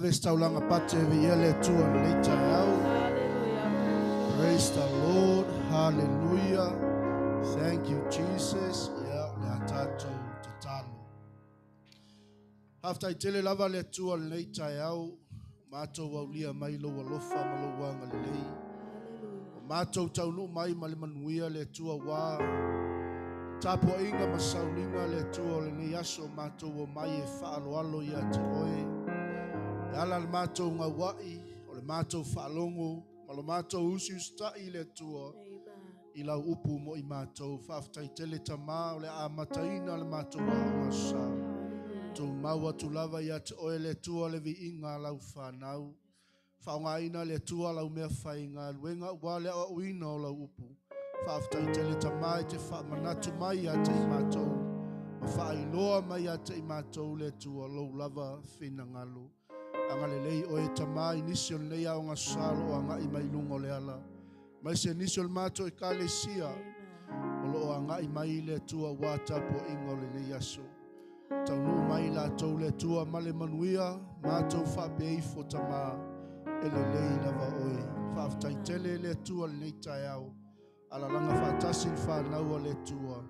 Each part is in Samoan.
Vave se taulaga pate e viia le Atua i lenei taeao. Praise the Lord. Hallelujah. Thank you, Jesus. Ia, o le a tatou tatalo. Faafetai tele lava le Atua i lenei taeao, matou aulia mai lou alofa ma lou agalelei. Ua matou taunuu mai ma le manuia le Atua ua tapuaiga ma sauniga le Atua o lenei aso matou omai e faaaloalo ia te oe. E ala le matou gauai, o le matou faalogo, ma lo matou usiusitai i le Atua i lau upu mo i matou. Faafetai tele Tama o le a amataina le matou aoga sa. Tumau atu lava ia te oe le Atua le viiga a lau fanau. Faaaogaina le Atua lau mea faigaluega ua le aoaoina o lau upu. Faafetai tele Tama i te faamanatu mai ia te i matou ma faailoa mai ia te i matou le Atua lou lava finagalo. Agalelei oe Tama i nisi o lenei aoga sa o lo o agai mai luga o le ala. Mai se nisi o le matou ekalesia o lo o agai mai le Atua ua tapuaiga o lenei aso. Taunuu mai latou le Atua ma le manuia, matou faapea ifo Tama, e lelei lava oe. Faafetai tele le Atua lenei taeao. Alalaga faatasi le fanau a le Atua.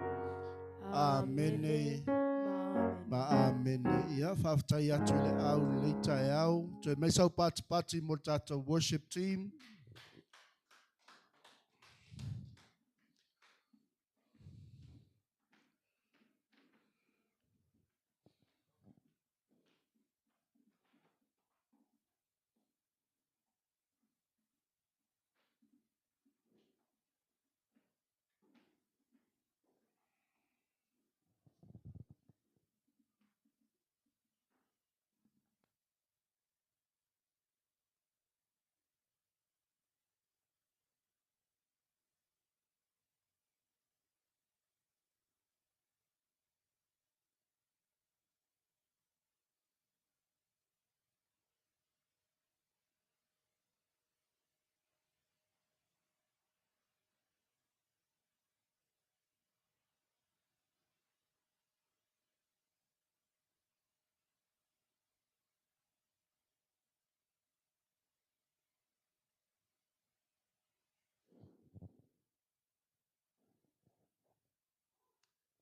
Amene ma amene. Ia, faafetai atu i le au lenei taeao. Toe mai sau patipati mo le tatou worship team.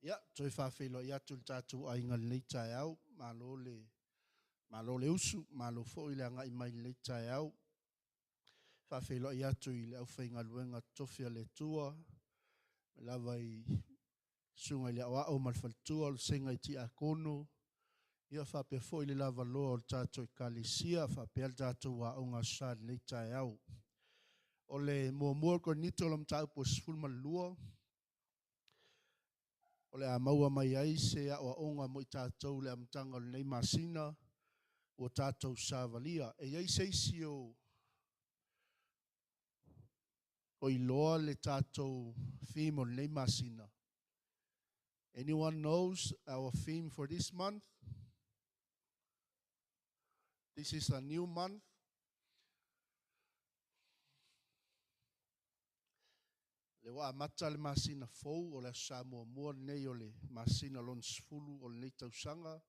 Ia, toe faafeiloai atu i le tatou aiga i lenei taeao. Malo le usu, malo foi le agai mai i lenei taeao. Faafeiloai atu i le aufaigaluega totofi a le Atua, mai lava i susuga i le Aoao ma le Faletua, o le Vasega i Tiakono, ia faapea foi le lavaloa o le tatou Ekalesia, faapea le tatou aoga sa i lenei taeao. O le 1 Korinito o le mataupu 12, o le a maua mai ai se aoaoga mo i tatou le amataga o lenei masina ua tatou savalia. E i ai se isi o iloa le tatou theme o lenei masina? Anyone knows our theme for this month? This is a new month. Le ua amata le masina fou o le aso Sa muamua lenei o le masina lona 10 o lenei tausaga.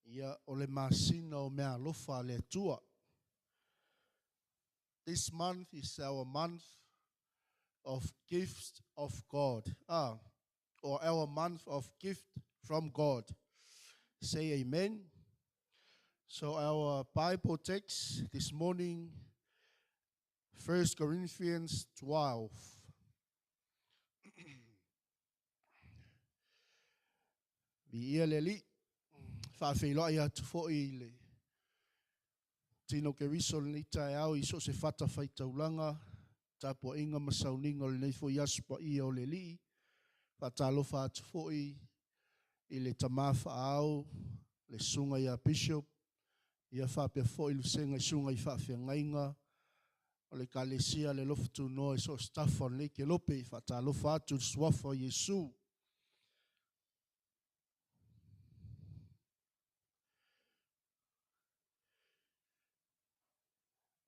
Ia, o le masina o meaalofa a le Atua. This month is our month of gifts of God. Or our month of gift from God. Say amen. So our Bible text this morning, 1 Corinthians 12. Viia le Alii, faafeiloai atu foi i le tino Keriso lenei taeao i so o se fatafaitaulaga, tapuaiga ma sauniga o lenei foi aso paia o le Alii. Faatalofa atu foi i le tama faaao, le susuga ia Bishop, ia faapea foi le vasega i susuga i faafeagaiga o le Ekalesia le Alofa Tunoa i so o se tafa o lenei kelope. Faatalofa atu i le suafa o Iesu.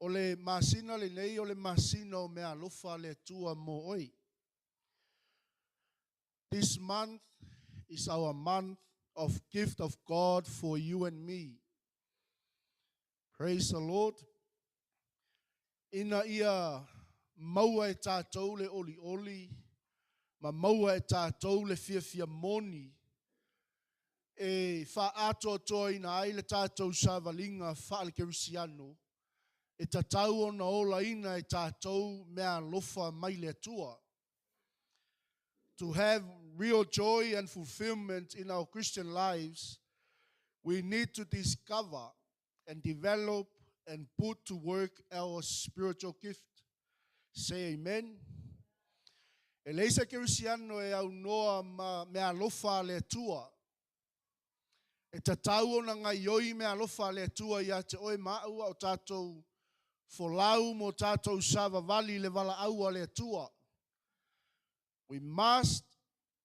O le masina lenei o le masina o meaalofa a le Atua mo oe. This month is our month of gift of God for you and me. Praise the Lord. Ina ia maua e tātou le olioli, ma maua e tātou le fiafia moni, e fa'atoatoaina ai le tatou savaliga fa'alekerisiano, e tatau ona olaina e tatou meaalofa mai le Atua. To have real joy and fulfillment in our Christian lives, we need to discover and develop and put to work our spiritual gift. Say amen. E leai se kerisiano e aunoa ma meaalofa a le Atua. E tatau ona gaoioi meaalofa a le Atua ia te oe ma a'u a o tatou folau mo tatou savavali le valaau a le Atua. We must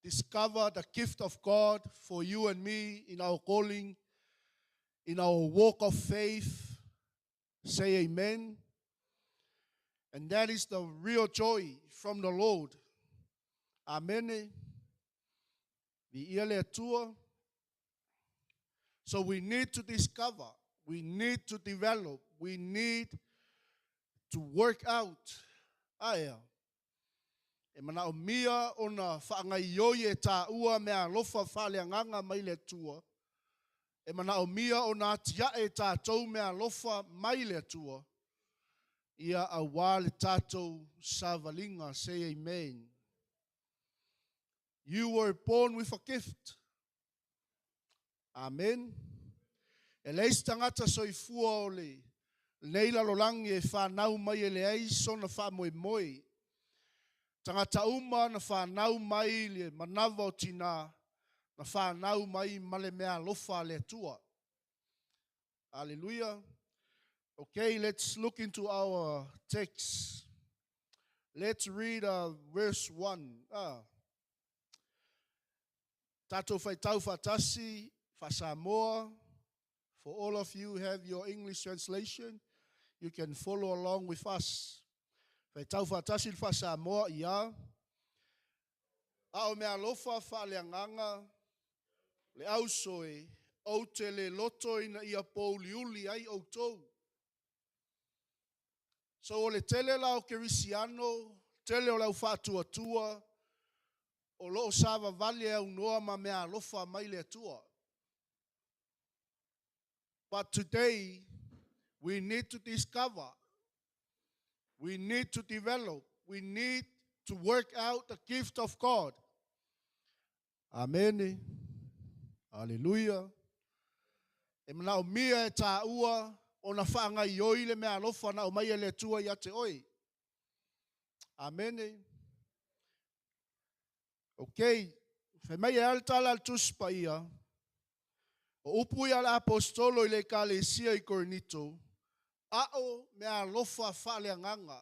discover the gift of God for you and me in our calling, in our walk of faith. Say amen. And that is the real joy from the Lord. Amen. Viia le Atua. So we need to discover, we need to develop, we need to work out. Aea. E manaomia ona faagaoioi e tāua meaalofa faaleagaga mai le Atua. E manaomia ona atiae e tatou meaalofa mai le Atua. Ia auā le tatou savaliga. Say amen. You were born with a gift. Amen. E leai se tagata soifua o lenei lalolagi e fanau mai e leai sona faamoemoe. Tagata uma na fanau mai le manava o tinā, na fanau mai ma le meaalofa a le Atua. Hallelujah. Okay, let's look into our text. Let's read verse 1. Ah. Tatou faitau faatasi, faa-Samoa. For all of you who have your English translation, you can follow along with us. Faitau faatasi le faa-Samoa, ia. A o meaalofa faaleagaga, le auso e, ou te le loto ina ia pouliuli ai outou. So o le tele la o kerisiano, tele o le aufaatuatua, o loo savavali e aunoa ma meaalofa mai le Atua. But today, we need to discover, we need to develop, we need to work out the gift of God. Amen. Hallelujah. E manaomia e tāua ona faagaoioi le meaalofa na aumai e le Atua ia te oe. Amene. Okay. Fai mai e ale tala al Tusi Paia. O upu ia le apostolo i le ekalesia i Korinito, a'o meaalofa faaleagaga.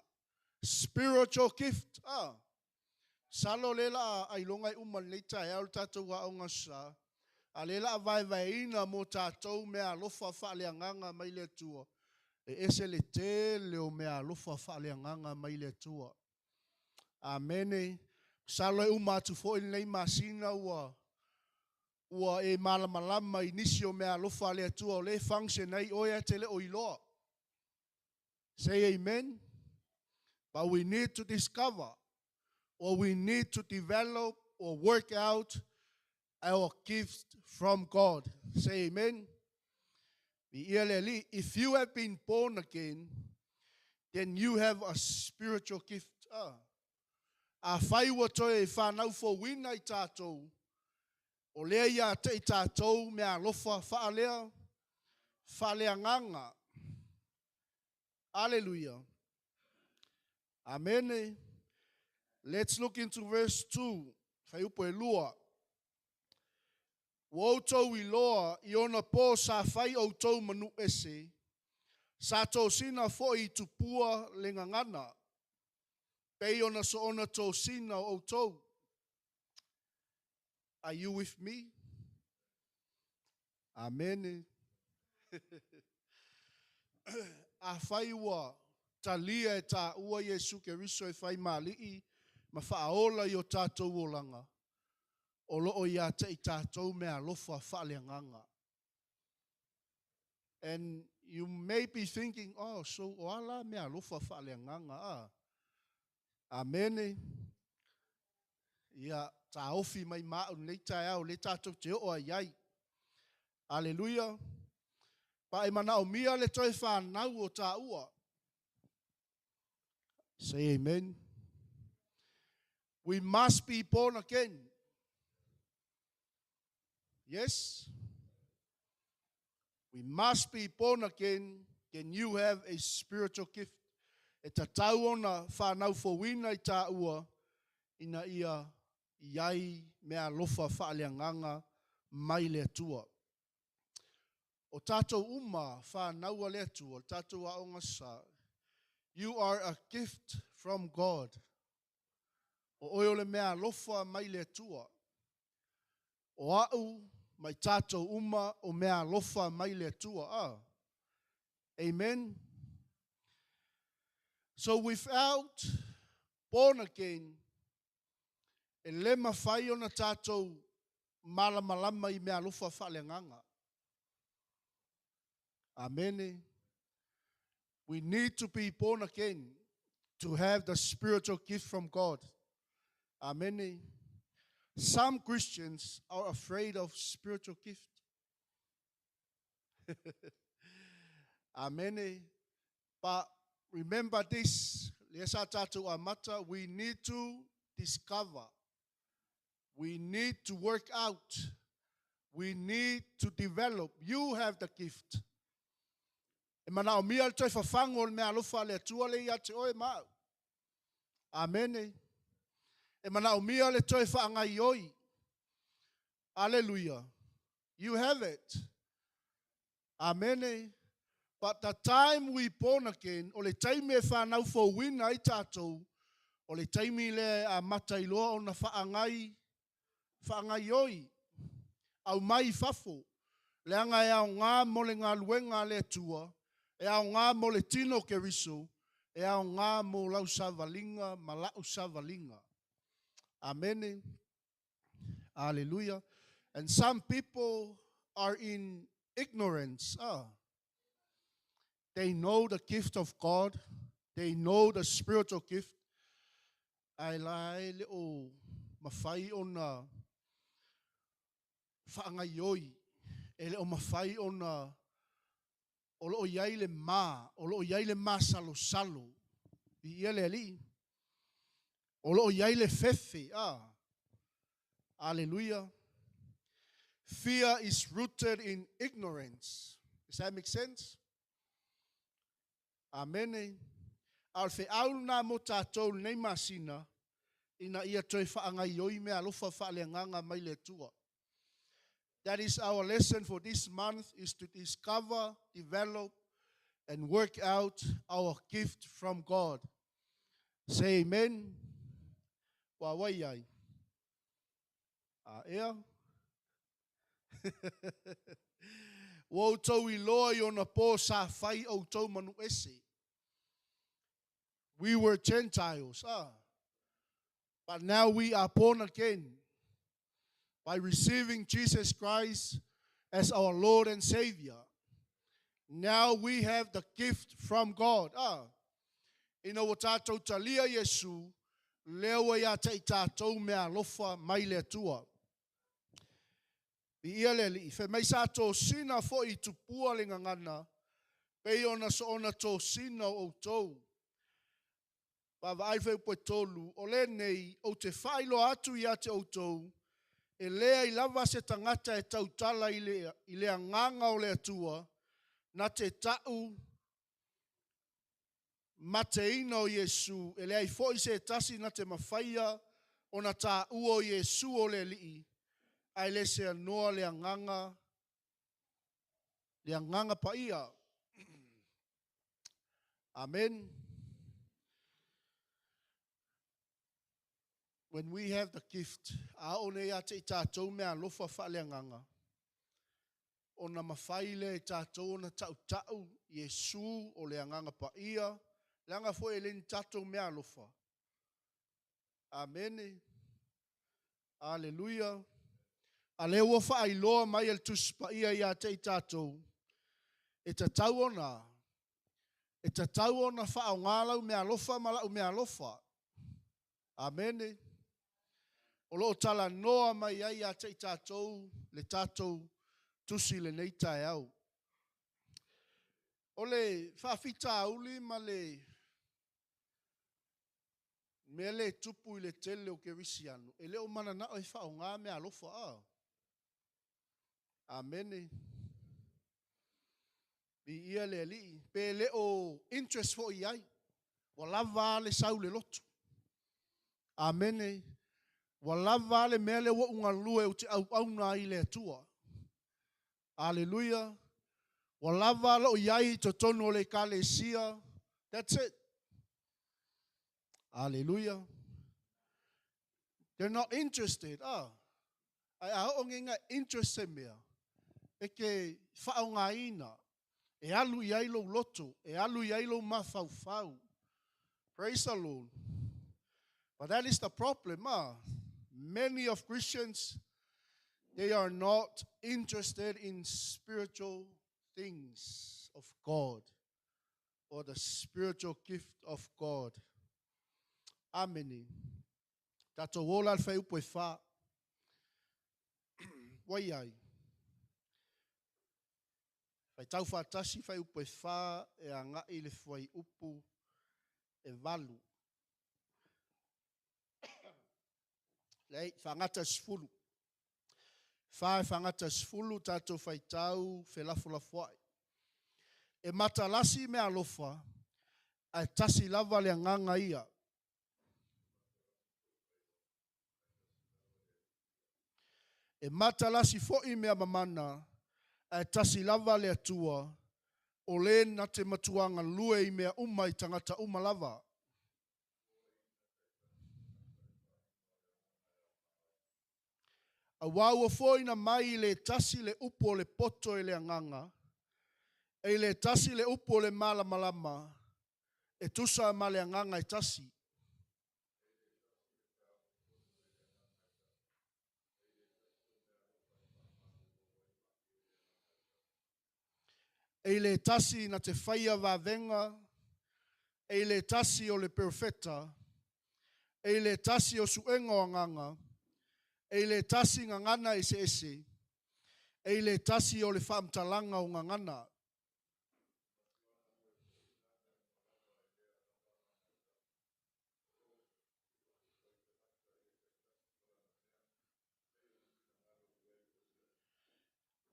Spiritual gift. Ah. Masalo lea la ailoga e uma lenei taeao le tatou aoga sa. A lea la vaevaeina mo tatou meaalofa faaleagaga mai le Atua. E ese le tele o meaalofa faaleagaga mai le Atua. Amene. Masalo e uma atu foi lenei masina ua e malamalama i nisi o meaalofa a le Atua o le function ai oe ae te le o iloa. Say amen. But we need to discover or we need to develop or work out our gift from God. Say amen. If you have been born again, then you have a spiritual gift. Ah. Afai ua toe fanau fouina i tatou, o lea ia te i tatou meaalofa faalea, faaleagaga. Hallelujah. Amen. Let's look into verse 2. Fuaiupu e 2. Ua outou iloa i ona po sa fai outou ma nuu ese, sa tosina foi i tupua le gagana, pei ona soona tosina o outou. Are you with me? Amen. Afai ua talia e tāua Iesu Keriso e fai ma Alii ma faaola i o tatou olaga. O loo ia te i tātou meaalofa faaleagaga. And you may be thinking, "Oh, so o a la meaalofa faaleagaga a?" Amene. Ia taofi mai ma au nei taeao le tātou te oo ai ai. Aleluia. Pa e manaomia le toe whānau o tāua. Say amen. We must be born again. Yes? We must be born again. Can you have a spiritual gift? E tatau ona whānau fouina i tāua ina ia i ai meaalofa faaleagaga mai le Atua. O tātou uma whānau a le Atua, o tātou aoga sa, you are a gift from God. O oe o le meaalofa mai le Atua. O au mai tātou uma o meaalofa mai le Atua. Ah. Amen. So without born again, e le mawhai o na tātou malamalama i meaalofa faaleagaga. Amen. We need to be born again to have the spiritual gift from God. Amen. Some Christians are afraid of spiritual gift. Amen. But remember this, lea sa tātou amata, we need to discover. We need to work out. We need to develop. You have the gift. E manaomia le toe fafago o le meaalofa a le Atua le ia te oe ma au. Amene. E manaomia le toe faagaioi. Hallelujah. You have it. Amene. But the time we born again, o le taimi e whānau fouina ai tātou, o le taimi le amata i loa ona whaangai, whaangaioi, au mai fafo, leaga e aoga mo le galuega a le Atua, e aoga mo le tino Keriso, e aoga mo lau savaliga ma la'u savaliga. Amene. Hallelujah. And some people are in ignorance. Ah. They know the gift of God. They know the spiritual gift. Ae la e le o mafai ona faagaioi. E le o mafai ona o loo i ai le ma, o loo i ai le masalosalo. I ia le Alii. O loo i ai le fefe. Ah. Hallelujah. Fear is rooted in ignorance. Does that make sense? Amene. A o le feau lena mo tātou lenei masina, ina ia toe faagaioi meaalofa faaleagaga mai le Atua. That is our lesson for this month, is to discover, develop, and work out our gift from God. Say amen. Wa wai ai. A ea. Ua outou iloa i ona pō sa fai outou manu ese. We were Gentiles, ah. But now we are born again by receiving Jesus Christ as our Lord and Savior. Now we have the gift from God. Ah. Ina ua tātou talia Iesu, lea ua ia te i tātou meaalofa mai le Atua. I ia le Alii, fai mai sa tosina foi i tupua le gagana, pei ona soona tosina o outou. Vaavaai fuaiupu e 3, o lenei, ou te faailoa atu ia te outou, e leai lava se tagata e tautala i le agaga o le Atua, na te ta'u mateina o Iesu, e leai foi se tasi na te mafaia ona tāua o Iesu o le Alii, ae le se anoa le agaga paia. Amen. When we have the gift, a o nei a te i tātou meaalofa faaleagaga, ona mafai le i tātou ona ta'uta'u Iesu o le agaga paia, leaga foi e le ni tātou meaalofa. Amene. Aleluia. A lea ua faailoa mai e le Tusi Paia ia te i tatou, e tatau ona e tatau ona faaaoga lau meaalofa ma la'u meaalofa. Amene. O lo o talanoa mai ai ia te i tatou le tatou tusi i lenei taeao. O le faafitauli ma le mea lea e tupu i le tele o kerisiano, e le o mananao e faaaoga meaalofa. A. Amene. Viia le Alii. Pe le o interest foi i ai. Ua lava a le sau i le lotu. Amene. Ua lava a le mea lea ua ou galue ou te auauna ai i le Atua. Aleluia. Ua lava lou i ai i totonu o le Ekalesia. That's it. Aleluia. They're not interested. Ah. Ae a oo nei ina interest se mea, e te faaaogaina, e alu i ai lou loto, e alu i ai lou mafaufau. Praise the Lord. But that is the problem. Ah. Many of Christians, they are not interested in spiritual things of God or the spiritual gift of God. Amene. Tatou ola le fuaiupu e 4. Ua i ai. Faitau faatasi fuaiupu e 4 e agai i le fuaiupu e 8. Leai, faagata 10. 4 e faagata 10, tatou faitau felafolafoai. E matalasi meaalofa, ae tasi lava le agaga ia. E matalasi foi mea mamana, ae tasi lava le Atua, o le na te matua galue i mea uma i tagata uma lava. Auā ua foaina mai i le tasi le upu o le poto e le agaga, e i le tasi le upu o le malamalama, e tusa ma le agaga e tasi. E i le tasi na te faia vavega, e i le tasi o le perofeta, e i le tasi o suega o agaga, e i le tasi gagana eseese, e i le tasi o le faamatalaga o gagana.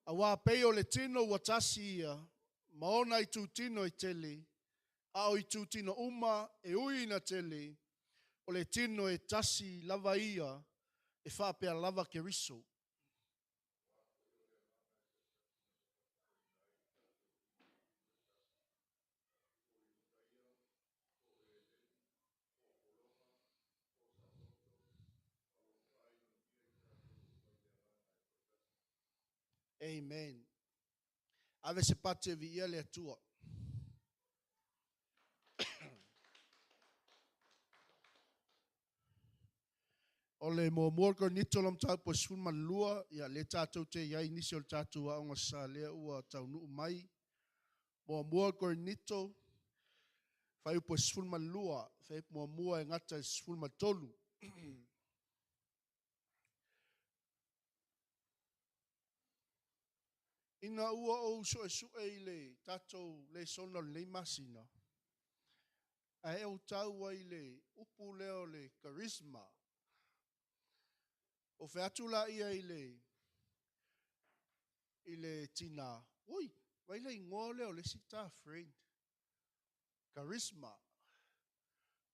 Auā pei o le tino ua tasi ia, ma ona itutino e tele, a o itutino uma e ui ina tele, o le tino e tasi lava ia, e faapea lava Keriso. Amen. Ave se pati e viia le Atua. O le muamua o Korinito le mataupu e 12, ia lea tatou te i ai nisi o le tatou aoga sa lea ua taunuu mai. Muamua Korinito, fuaiupu e 12, fuaiupu muamua e gata i le 13. Ina ua ou suesue i le tatou lesona o lenei masina, ae ou tau ai i le upu lea o le charisma. O fai atu laia i le tina, oi, vai le igoa lea o le isi ta friend, charisma.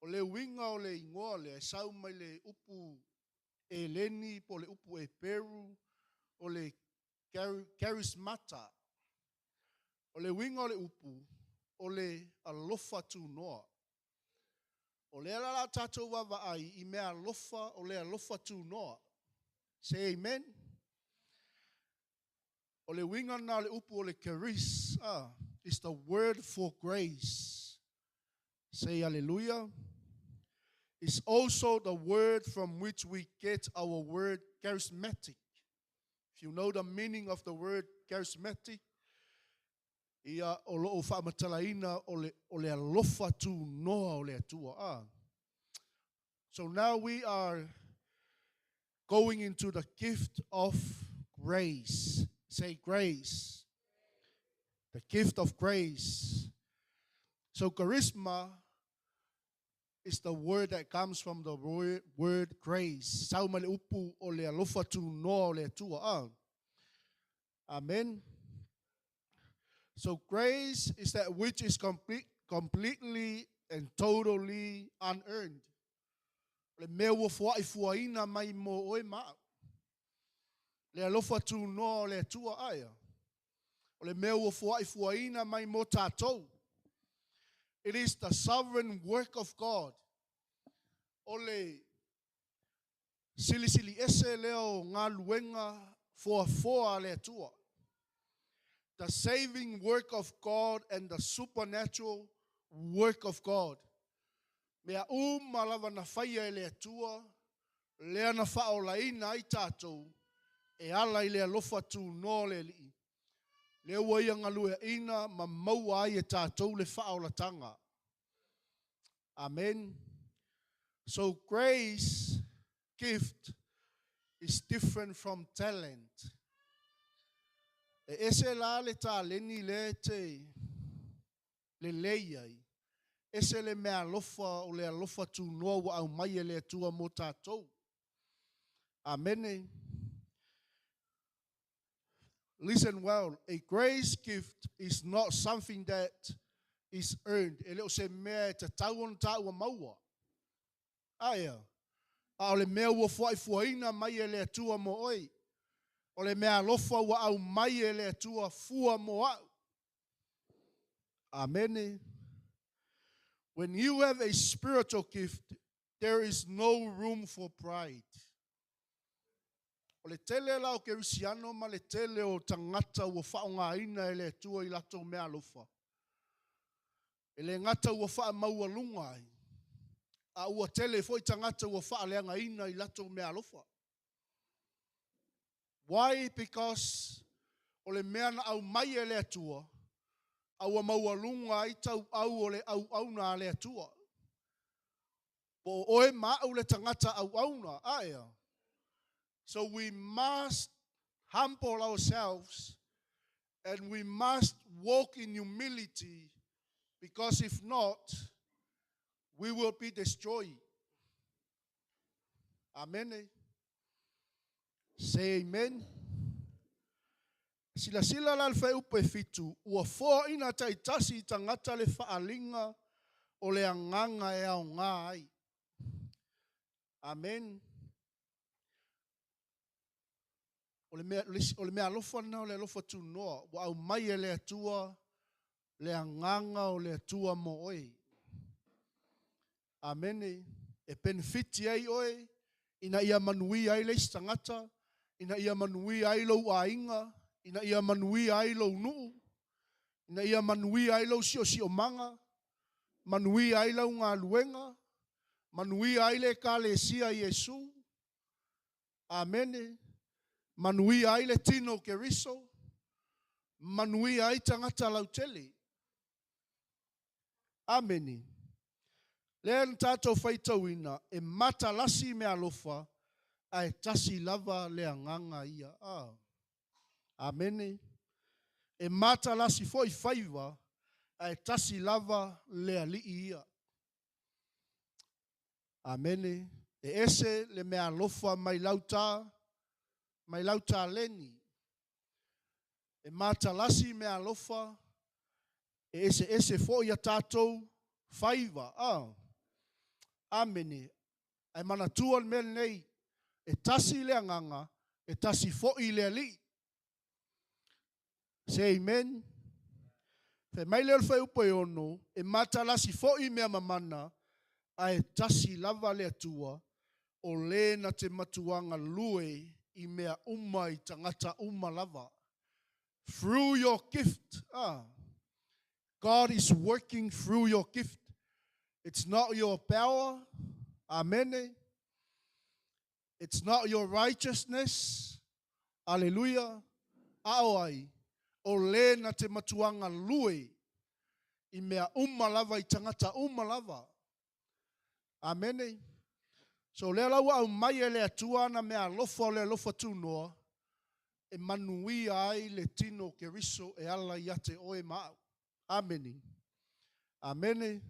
O le uiga o le igoa lea e sau mai le upu Eleni po o le upu Eperu, o le charismata. O le uiga o le upu, o le alofa tunoa. O lea la o le a tatou vaavaai i meaalofa o le alofa tunoa. Say amen. O le uiga lena o le upu o le charis, is the word for grace. Say hallelujah. It's also the word from which we get our word charismatic. If you know the meaning of the word charismatic, ia o loo faamatalaina o le alofa tunoa o le Atua. Ah. So now we are going into the gift of grace. Say grace. The gift of grace. So charisma is the word that comes from the word grace. Sau mai le upu o le alofa tunoa o le Atua. Ah. Amen. So grace is that which is completely and totally unearned. Le mea ua foai fuaina mai mo oe ma au. Le alofa tunoa o le Atua aia. O le mea ua foai fuaina mai mo tātou. It is the sovereign work of God. O le silisili ese lea o galuega foafoa a le Atua. The saving work of God and the supernatural work of God. Mea uma lava na faia e le Atua, lea na faaolaina ai tatou, e ala i le alofa tunoa o le Alii. Lea ua ia galueaina ma maua ai e tatou le faaolataga. Amen. So grace gift is different from talent. E ese la le taleni le te le lei ai. Ese le mea alofa o le alofa tunoa ua au mai e le Atua mo tātou. Amen. Listen well, a grace gift is not something that is earned. E le o se mea e tatau ona tāua maua. Aia. A o le mea ua fuaifuaina mai e le Atua mo oe. O le mea alofa ua au mai e le Atua fua mo au. Amen. When you have a spiritual gift, there is no room for pride. O le tele la o kerisiano ma le tele o tagata ua faaaogāina e le Atua i latou mea alofa. E le gata ua faamaualuga ai, a ua tele foi tagata ua faaleagaina i latou mea alofa. Why? Because o le mea na au mai e le Atua, a ua maualuga ai tau au o le au auna a le Atua. Po o oe ma au le tagata au auna, aea. So we must humble ourselves and we must walk in humility, because if not, we will be destroyed. Amen. Say amen. Silasila la le fuaiupu e 7, ua foaina taitasi i tagata le faaliga o le agaga e aogā ai. Amen. O le mea alofa na o le alofa tunoa, ua au mai e le Atua le agaga o le Atua mo oe. Amene. E penefiti ai oe, ina ia manuia ai le isi tagata, ina ia manuia ai lou aiga, ina ia manuia ai lou nuu, ina ia manuia ai lou siosiomaga, manuia ai lau galuega, manuia ai le ekalesia Iesu. Amene. Manuia ai le tino o Keriso, manuia ai tagata lautele. Amene. Lea na tātou faitauina, e matalasi me alofa, ae tasi lava le agaga ia. Ah. Amene. E matalasi foi faiva, ae tasi lava le Alii ia. Amene. E ese le mea alofa mai lauta, mai lauta leni. E matalasi me alofa, e ese ese foi ia tātou faiva. Ah. Amene. Ae manatua le mea lenei, e tasi le agaga, e tasi foi le Alii. Say amen. Fai mai lea o le fuaiupu e 6, e matalasi foi mea mamana, ae tasi lava le Atua, o le na te matuaga lue i mea uma i tagata uma lava. Through your gift. Ah. God is working through your gift. It's not your power. Amen. It's not your righteousness. Aleluia! A o ai? O le na te matua galue i mea uma lava i tagata uma lava. Amene. So lea la ua aumai e le Atua ana meaalofa o le alofa tunoa e manuia ai le tino o Keriso e ala ia te oe ma au. Amene. Amene.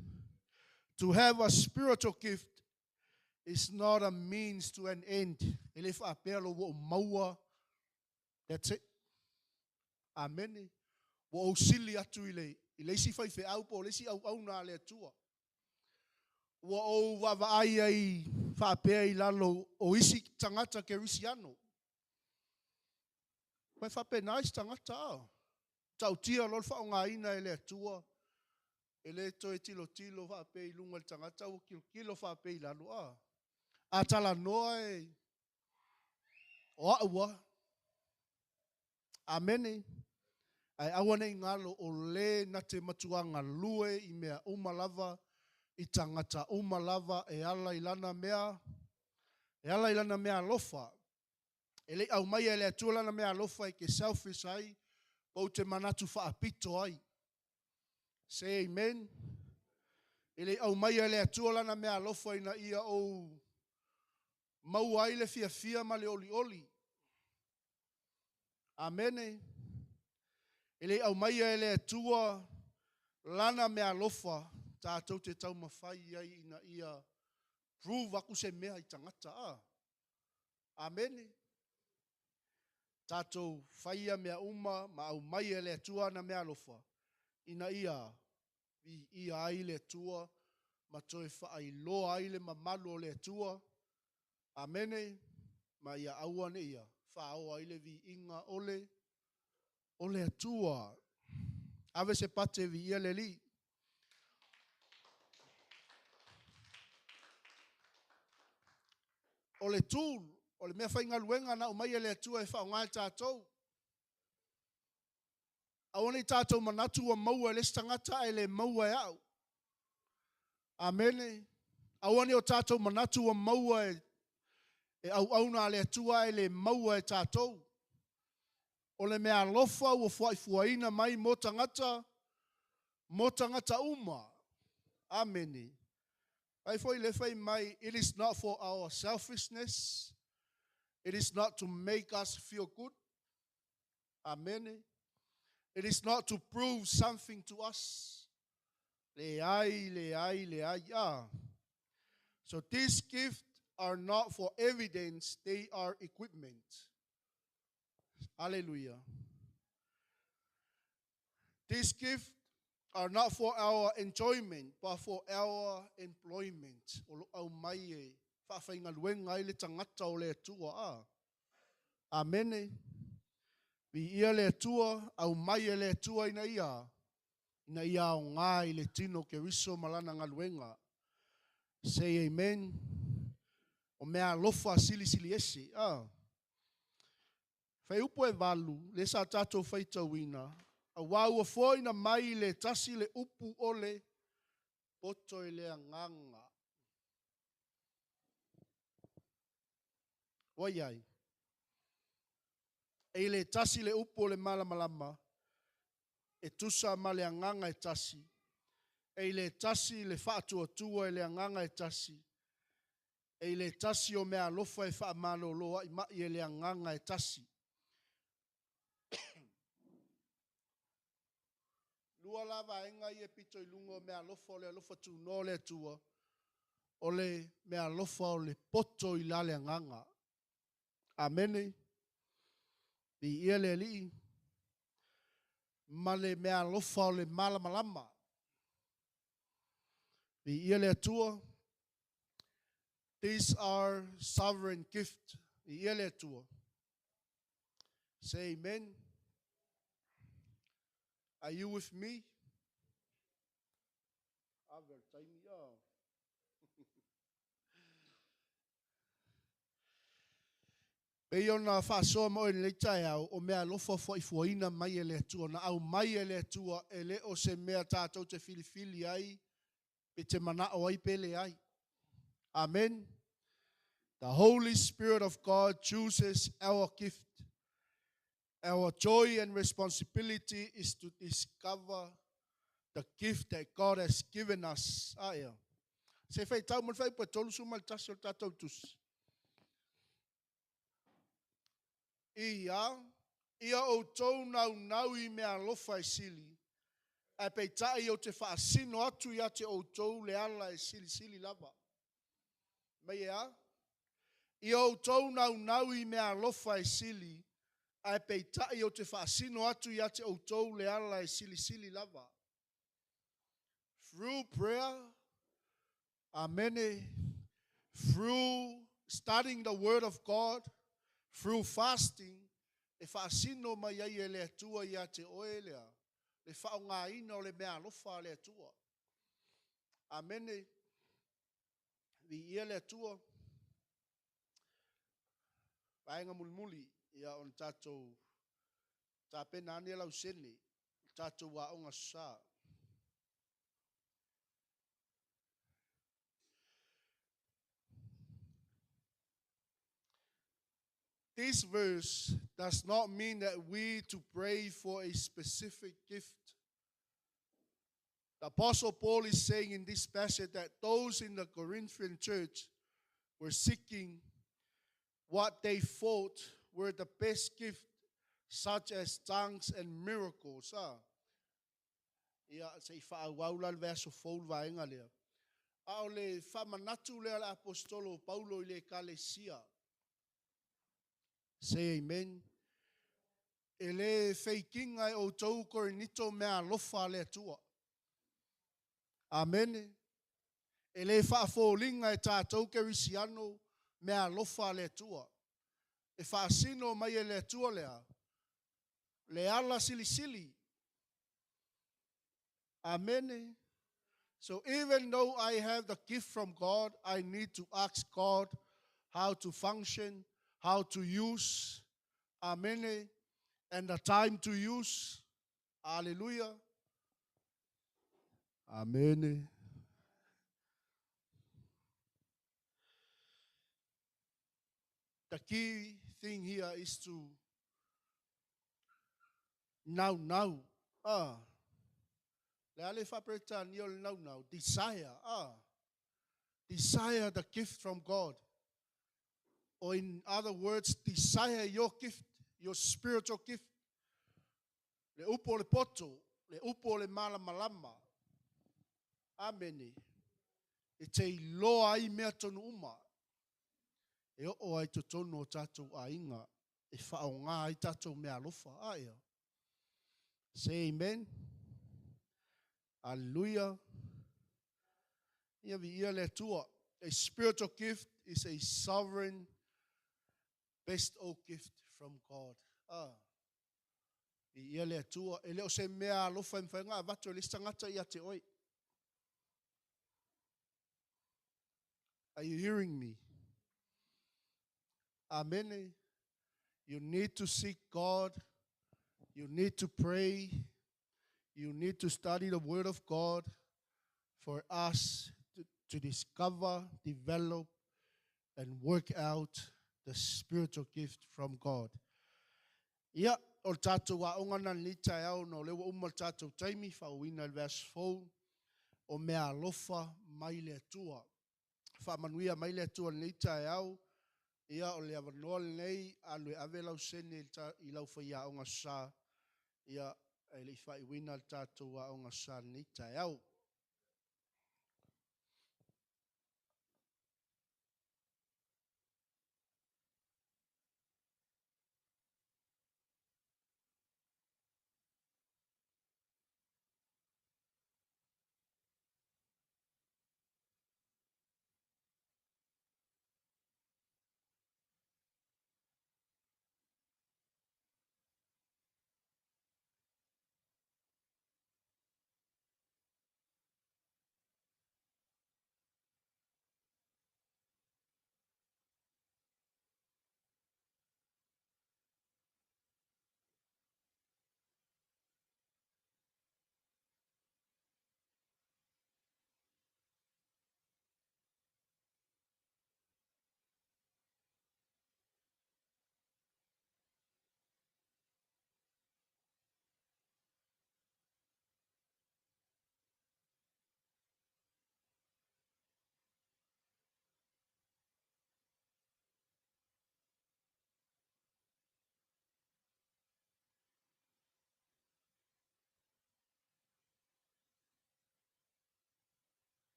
To have a spiritual gift is not a means to an end. E le faapea loa ua ou maua, that's it. Amene. Ua ou sili atu i le, i le isi faifeau po o le isi auauna a le Atua. Ua ou vaavaai ai faapea i lalo o isi tagata kerisiano. Ua e faapena isi tagata a. Tautia loa le faaaogaina e le Atua, e le toe tilotilo faapea i luga i le tagata, ua tilotilo faapea i lalo a. A talanoa e o au a. Amene. Ae aua ne i galo o le na te matua galue i mea uma lava, i tagata uma lava e ala i lana mea, e ala i lana meaalofa. E le i aumaia e le Atua lana meaalofa e te selfish ai, po o te manatu faapito ai. Say amen. E le i aumaia e le Atua lana meaalofa ina ia ou maua ai le fiafia ma le olioli. Amene. E le i aumaia e le Atua lana meaalofa tatou te taumafai ai ina ia prove atu se mea i tagata. A. Amene. Tatou faia mea uma ma aumai e le Atua ana meaalofa ina ia viia ai le Atua ma toe faailoa ai le mamalu o le Atua. Amene. Ma ia aua ne i ia faoa ai le viiga o le o le Atua. Ave se pate viia le Alii. O le tool, o le meafaigaluega na aumai e le Atua e faaaoga e tatou. Aua ne i tatou manatu ua maua e le isi tagata ae le maua e au. Amene. Aua ne i o tatou manatu ua maua e e auauna a le Atua ae le maua e tatou. O le meaalofa ua fuaifuaina mai mo tagata, mo tagata uma. Amene. Ai foi le fai mai, it is not for our selfishness. It is not to make us feel good. Amene. It is not to prove something to us. Leai, leai, leai. Ah. So these gifts are not for evidence, they are equipment. Hallelujah. These gifts are not for our enjoyment, but for our employment. O lo aumai e faafaigaluega ai le tagata o le Atua. Ah. Amene. Viia le Atua, aumai e le Atua ina ia, ina ia aoga i le tino Keriso ma lana galuega. Say amen. O meaalofa silisili ese. Ah. Fuaiupu e 8, lea sa tatou faitauina, auā ua foaina mai i le tasi le upu o le poto i le agaga. Ua i ai. E i le tasi le upu o le malamalama, e tusa ma le agaga e tasi. E i le tasi le faatuatua i le agaga e tasi. E i le tasi o meaalofa e faamalolo ai mai e le agaga e tasi. Lua la vaega ia e pito i luga o meaalofa o le alofa tunoa o le Atua, o le meaalofa o le poto i la le agaga. Amene. Viia le Alii. Ma le meaalofa o le malamalama. Viia le Atua. These are sovereign gift. Viia le Atua. Say amen. Are you with me? Ave le taimi, oh. Pei ona faasoa ma oe i lenei taeao, o meaalofa fuaifuaina mai e le Atua, na aumai e le Atua, e le o se mea tatou te filifili ai, pe te manao ai pe leai. Amen. The Holy Spirit of God chooses our gift. Our joy and responsibility is to discover the gift that God has given us. Aia. Se faitau ma le fuaiupu e 31 o le tatou tusi. Ia, ia outou naunau i mea alofa e sili, ae peitai ou te faasino atu ia te outou le ala e silisili lava. Mai e a? Ia outou naunau i mea alofa e sili, ae peitai ou te faasino atu ia te outou le ala e silisili lava. Through prayer, amene, through studying the word of God, through fasting, e faasino mai ai e le Atua ia te oe lea, le faaaogaina o le mea alofa a le Atua. Amene. Viia le Atua. Vaega mulimuli, ia ona tatou tapena ane lau sene, tatou aoga sa. This verse does not mean that we to pray for a specific gift. The Apostle Paul is saying in this passage that those in the Corinthian church were seeking what they thought were the best gift, such as tongues and miracles. Ah. Ia, se i faaauau la le vaiaso fou le vaega lea. A o le faamanatu lea a le Aposetolo o Paulo i le Ekalesia. Say amen. E le feikiga e outou Korinito mea alofa a le Atua. Amene. E le faafoliga e tatou Kerisiano mea alofa a le Atua. E faasino mai e le Atua lea, le ala silisili. Amene. So even though I have the gift from God, I need to ask God how to function, how to use. Amene. And the time to use. Hallelujah. Amene. The key thing here is to naunau. Ah. Le a le faaperetania o le naunau. Desire. Ah. Desire the gift from God. Or in other words, desire your gift, your spiritual gift. Le upu o le poto, le upu o le malamalama. Amene. E te iloa ai mea tonu uma. E oo ai totonu o tatou aiga, e faaaoga ai tatou mea alofa. Aia. Say amen. Hallelujah. Ia viia le Atua. A spiritual gift is a sovereign best all gift from God. Ah. Viia le Atua. E le o se mea alofa e mafai ona avatu e le isi tagata ia te oe. Are you hearing me? Amen. You need to seek God. You need to pray. You need to study the Word of God for us to discover, develop, and work out the spiritual gift from God. Ia, o le tatou aoga na lenei taeao, ona o lea ua uma le tatou taimi, faauuina i le vaiaso fou, o mea alofa mai le Atua. Faamanuia mai le Atua i lenei taeao. Ia, o le avanoa lenei, alu e ave lau sene i lau faiaoga sa, ia, e le i faaiuina le tatou aoga sa lenei taeao.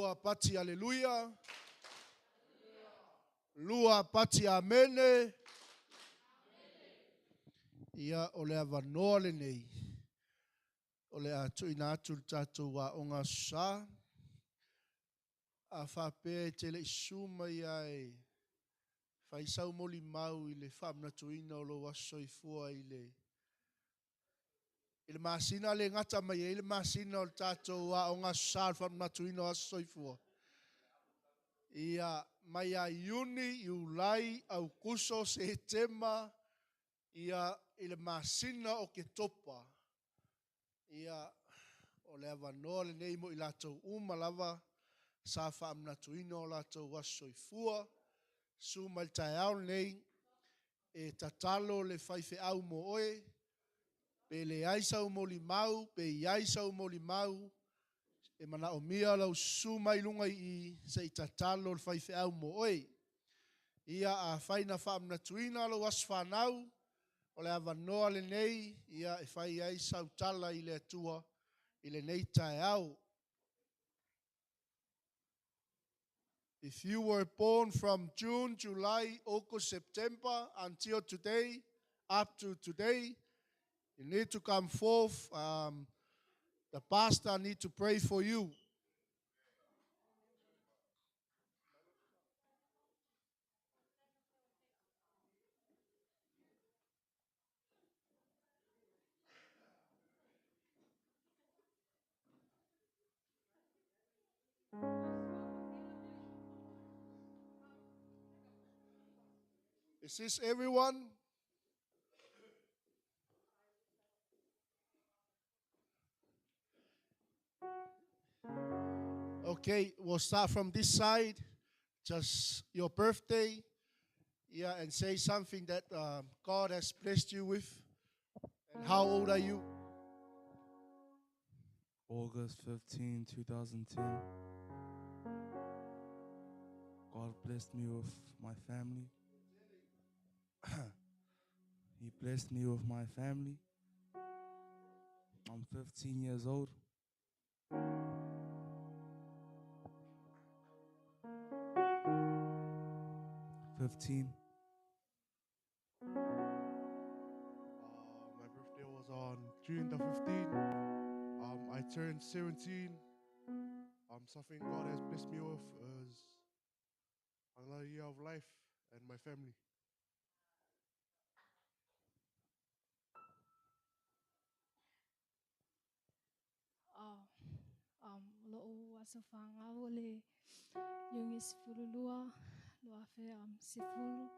Lua pati aleluia. Lua pati amene. Ia o le avanoa lenei. O le a tuuina atu le tatou aoga Aso Sa. A faapea e te le i susu mai lava e fai sau molimau i le faamanatuina o lou aso soifua i le masina lea e gata mai ai le masina o le tatou aoga Aso Sa o le faamanatuina o aso soifua. Ia, mai ia Iuni, Iulai, Aokuso, Setema, ia, i le masina o Oketopa, ia, o le avanoa lenei mo i latou uma lava sa faamanatuina o latou aso soifua. Susu mai i le taeao lenei e tatalo le faifeau mo oe, pe leai sau molimau, pe i ai sau molimau, e manaomia lou susu mai i luga i i se i tatalo le faifeau mo oe. Ia, afai na faamanatuina lou aso fanau, o le avanoa lenei e fai ai sau tala i le Atua i lenei taeao. If you were born from June, July, August, September until today, up to today, you need to come forth. The pastor need to pray for you. Is this everyone? Okay, we'll start from this side. Just your birthday, yeah, and say something that God has blessed you with. And how old are you? August 15, 2010. God blessed me with my family. He blessed me with my family. I'm 15 years old. 15. My birthday was on June the 15th. I turned 17. Something God has blessed me with is another year of life and my family. Lo'u aso fanau o le Iuni 12, 2010,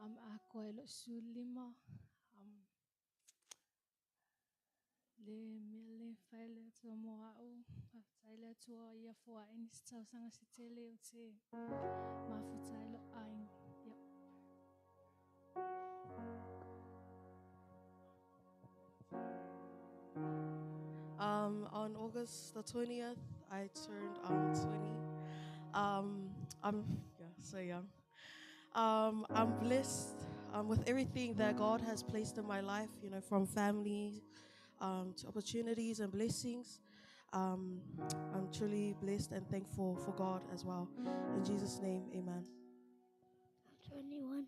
atoa ai lo'u 15. Le mea le mafai e le Atua mo a'u, faafetai le Atua ia foa'i nisi tausaga se tele ou te mafuta ai lo'u aiga. Ia. On August the 20th, I turned 20. I'm so young. I'm blessed with everything that God has placed in my life, from family to opportunities and blessings. I'm truly blessed and thankful for God as well. In Jesus' name, amen. I'm 21.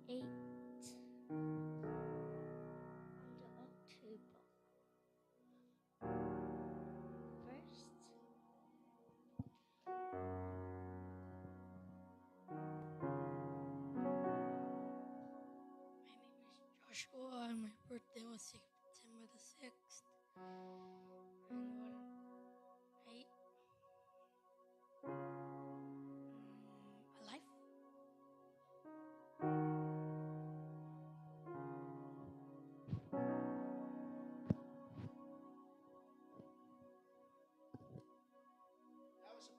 8 on the October 1st. My name is Joshua, and my birthday was September the 6th. And what I alive.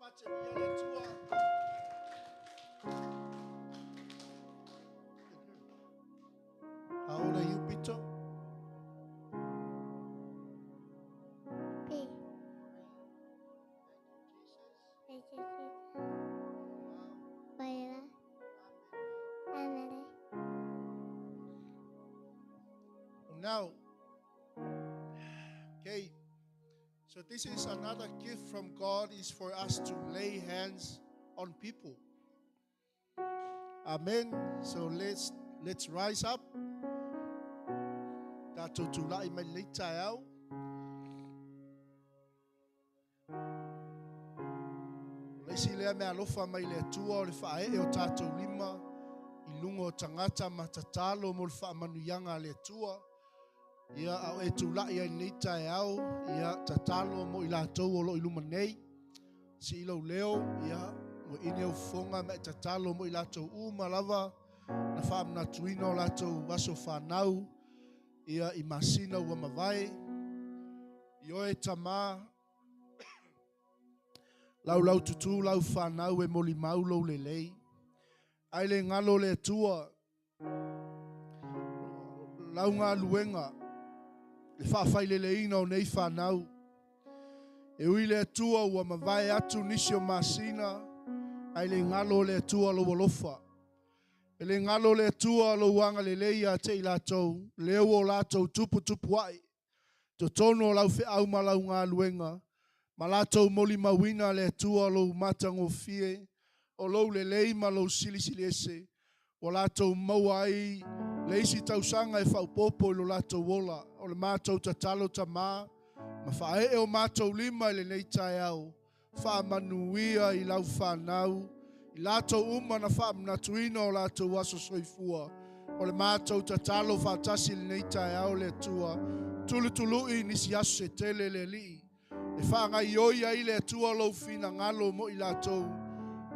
fate via le Atua. How old are you, Pito? B. Thank you, Jesus. Baila. Amele. Now, okay, so this is another gift from God, is for us to lay hands on people. Amen. So let's rise up. Tatou tula'i mai lenei taeao. O le isi lea meaalofa mai le Atua o le faaee o tatou lima i luga o tagata ma tatalo mo le faamanuiaga a le Atua. Ia, a o e tula'i ai lenei taeao, ia tatalo mo i latou o lo o i luma nei. Sii lou leo, ia, mo ine au fofoga ma e tatalo mo i latou uma lava na faamanatuina o latou aso fanau, ia, i masina ua mavae. I oe tamā, laulau tutū lau fanau e molimau lou lelei. Ai le galo le Atua, lau galuega, le faafaileleina o nei fanau. E ui le Atua ua mavae atu nisi o masina, ai le galo le Atua lou alofa. E le galo le Atua lou agalelei ia te i latou, lea ua o latou tuputupu ae. Totonu o lau feau ma lau galuega, ma latou molimauina le Atua lou matagofie, o lou lelei ma lou silisili ese, ua latou maua ai le isi tausaga e faaopoopo i lo latou ola. O le matou tatalo tamā, ma faaee o matou lima i lenei taeao, faamanuia i lau fanau, i latou uma na faamanatuina o latou aso soifua. O le matou tatalo faatasi i lenei taeao le Atua, tulutului nisi aso se tele le Alii, e faagaioi ai le Atua lou finagalo mo i latou,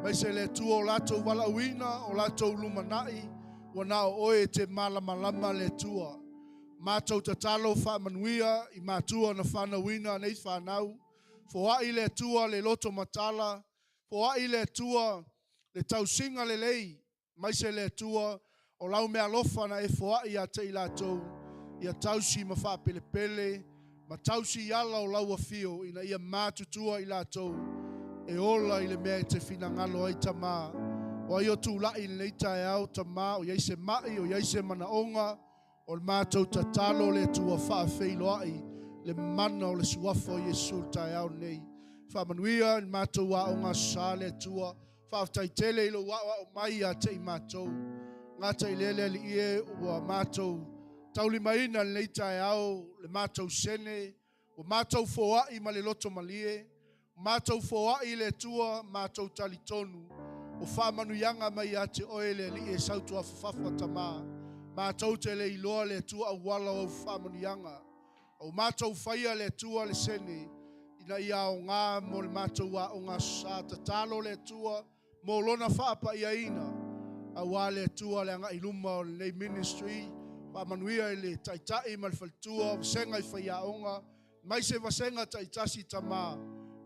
mai se le Atua o latou valaauina, o latou lumanai, ua na o oe e te malamalama le Atua. Matou tatalo faamanuia i matua na fanauina nei fanau, foai le Atua le loto matala, foai le Atua le tausiga lelei, mai se le Atua o lau meaalofa na e foai ia te i latou, ia tausi ma faapelepele, ma tausi i ala o lau afio, ina ia matutua i latou, e ola i le mea e te finagalo ai tamā. O ai o tula'i i lenei taeao tamā, o iai se mai, o iai se manaoga, o le matou tatalo le Atua faafeiloai le mana o le suafa o Iesu le taeao lenei. Faamanuia i le matou aoga Aso Sa le Atua, faafetai tele i lou aoao mai ia te i matou. Gata i lea le Alii e ua matou taulimaina lenei taeao le matou sene, ua matou foai ma le loto malie, matou foai le Atua, matou talitonu, o faamanuiaga mai ia te oe le Alii e sautuafafafa tamā. Matou te le iloa le Atua auala o au faamanuiaga. O matou faia le Atua le sene, ina ia aoga mo le matou aoga Aso Sa. Tatalo le Atua mo lona faapaiaina, auā le Atua le agai luma o lenei ministry, faamanuia i le taitai ma le faletua, vasega i faiaoga, mai se vasega taitasi tamā,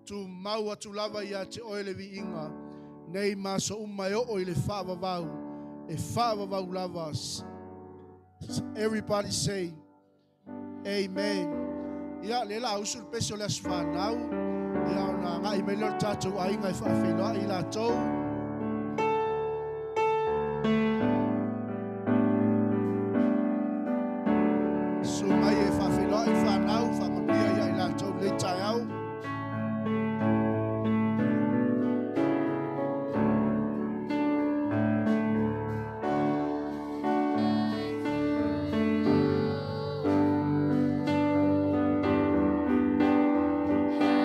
tumau atu lava ia te oe le viiga, nei ma aso uma e oo i le faavavau, e faavavau lava. Everybody say, Amen. Ia, le la usu le pese o le aso fanau, ia ona agai mai lea o le tatou aiga e faafeiloai i latou. Susu mai e faafeiloai fanau, faamanuia ia i latou i lenei taeao.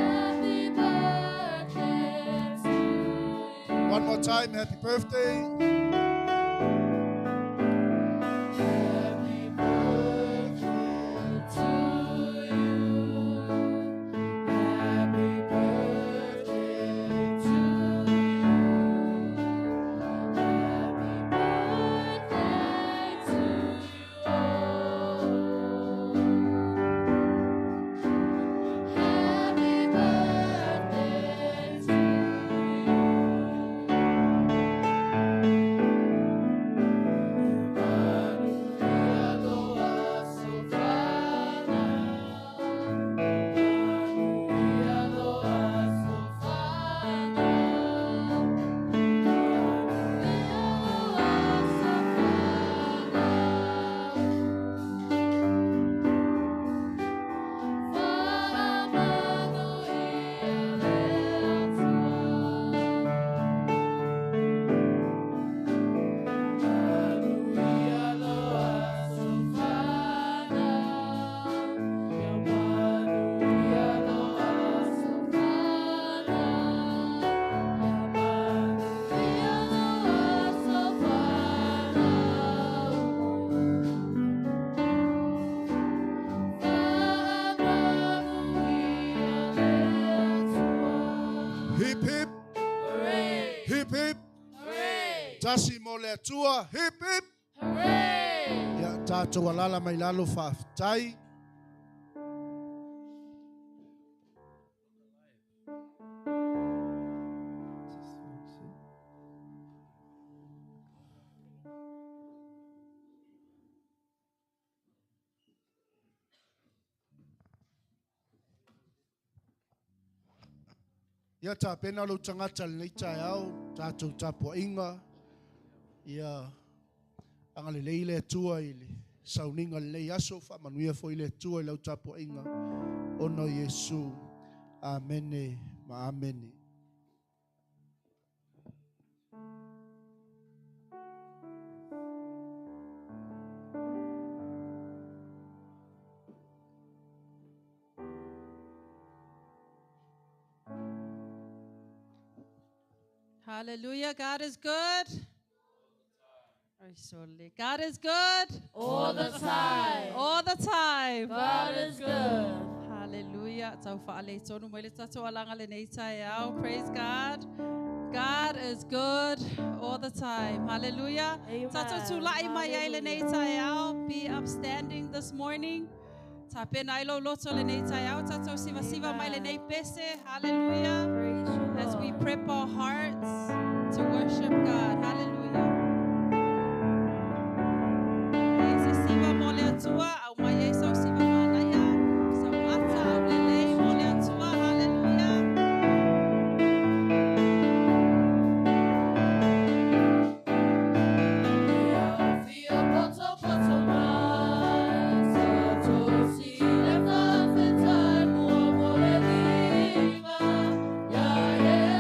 Happy birthday to you. One more time, happy birthday. Happy birthday to you. Happy birthday to you. Happy birthday to you all. Happy birthday to you. Tasi mo le Atua. Hip hip. Hooray! Ia tātou alala mai lalo faafetai. Ia tapena lou tagata i lenei taeao, tatou tapuaiga, ia agalelei le Atua i le sauniga i lenei aso, faamanuia foi le Atua i lau tapuaiga, ona o Iesu. Amene ma amene. Hallelujah. God is good. God is good. All the time. All the time. God is good. Hallelujah. Tau whaale tonu mai le tatou alanga le nei taeao. Praise God. God is good all the time. Hallelujah. Amen. Tatou tūla'i mai ai le nei taeao. Be upstanding this morning. Tapena ai lou loto le nei taeao. Tatou sivasiva mai le nei pese. Hallelujah. Praise you, As we Lord. prep our hearts to worship God. Hallelujah. E se siva mo le Atua, au mai ai sau siva manaia, sau ata au lelei mo le Atua. Hallelujah. Yeah.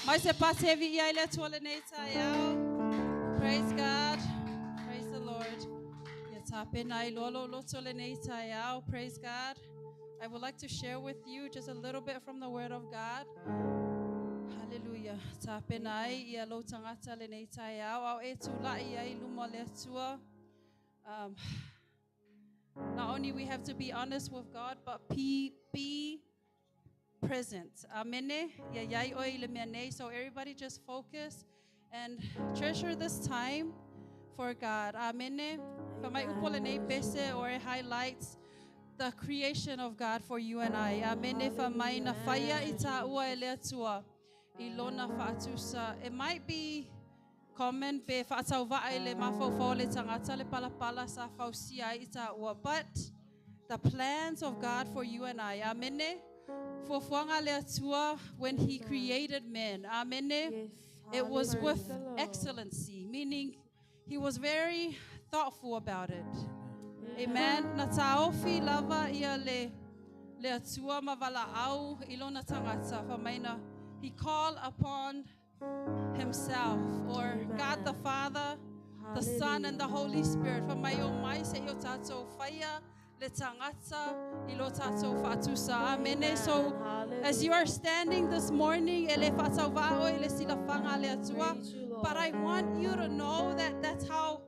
Mai se patevi ia i le Atua lenei taeao. Praise God. Praise the Lord. Ia tāpena i loa lou loto lenei taeao. Praise God. I would like to share with you just a little bit from the Word of God. Hallelujah. Tāpena ai ia lou tangata lenei taeao. Ao e tūlai ai luma le Atua. Not only we have to be honest with God, but be present. Amene. Ia iai oe i le mea nei. So everybody just focus and treasure this time for God. Amene. Fa mai upo lenei pese or it highlights the creation of God for you and I. Amene. Fa mai na whaia i tā ua e le Atua i lona whaatusa. It might be common pe whaatau i le mafaufau le tangata le palapala sa fausia ai i tā ua. But the plans of God for you and I. Amene. Fuafuaga le Atua when he created man. Amene. Yes. It was with Praise the Lord. excellency, meaning he was very thoughtful about it. Amen. Na tāofi lava ia le, le Atua ma valaau i lona tangata. Whamaina, he called upon himself or God the Father, the Son and the Holy Spirit. Whamai o mai se i o tātou whaia le tangata i lo tātou whaatusa. Amene. So as you are standing this morning, e le whaatau vao i le silafanga le Atua, Praise you, Lord. but I want you to know that that's how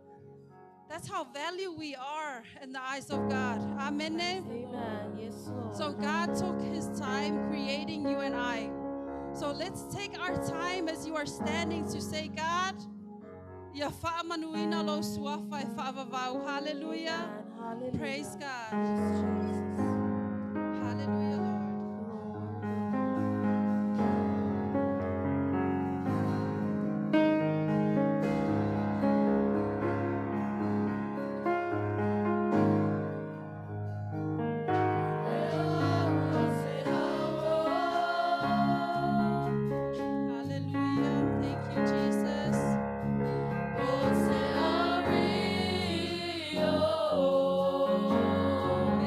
value we are in the eyes of God. Amen. Amen. Yes, Lord. So God took his time creating you and I. So let's take our time as you are standing to say, God, ia whaamanuina lo suafa e whaavavau. Hallelujah. Amen. Hallelujah. Praise God. Yes, Jesus. Hallelujah, Lord. Hallelujah. Thank you, Jesus.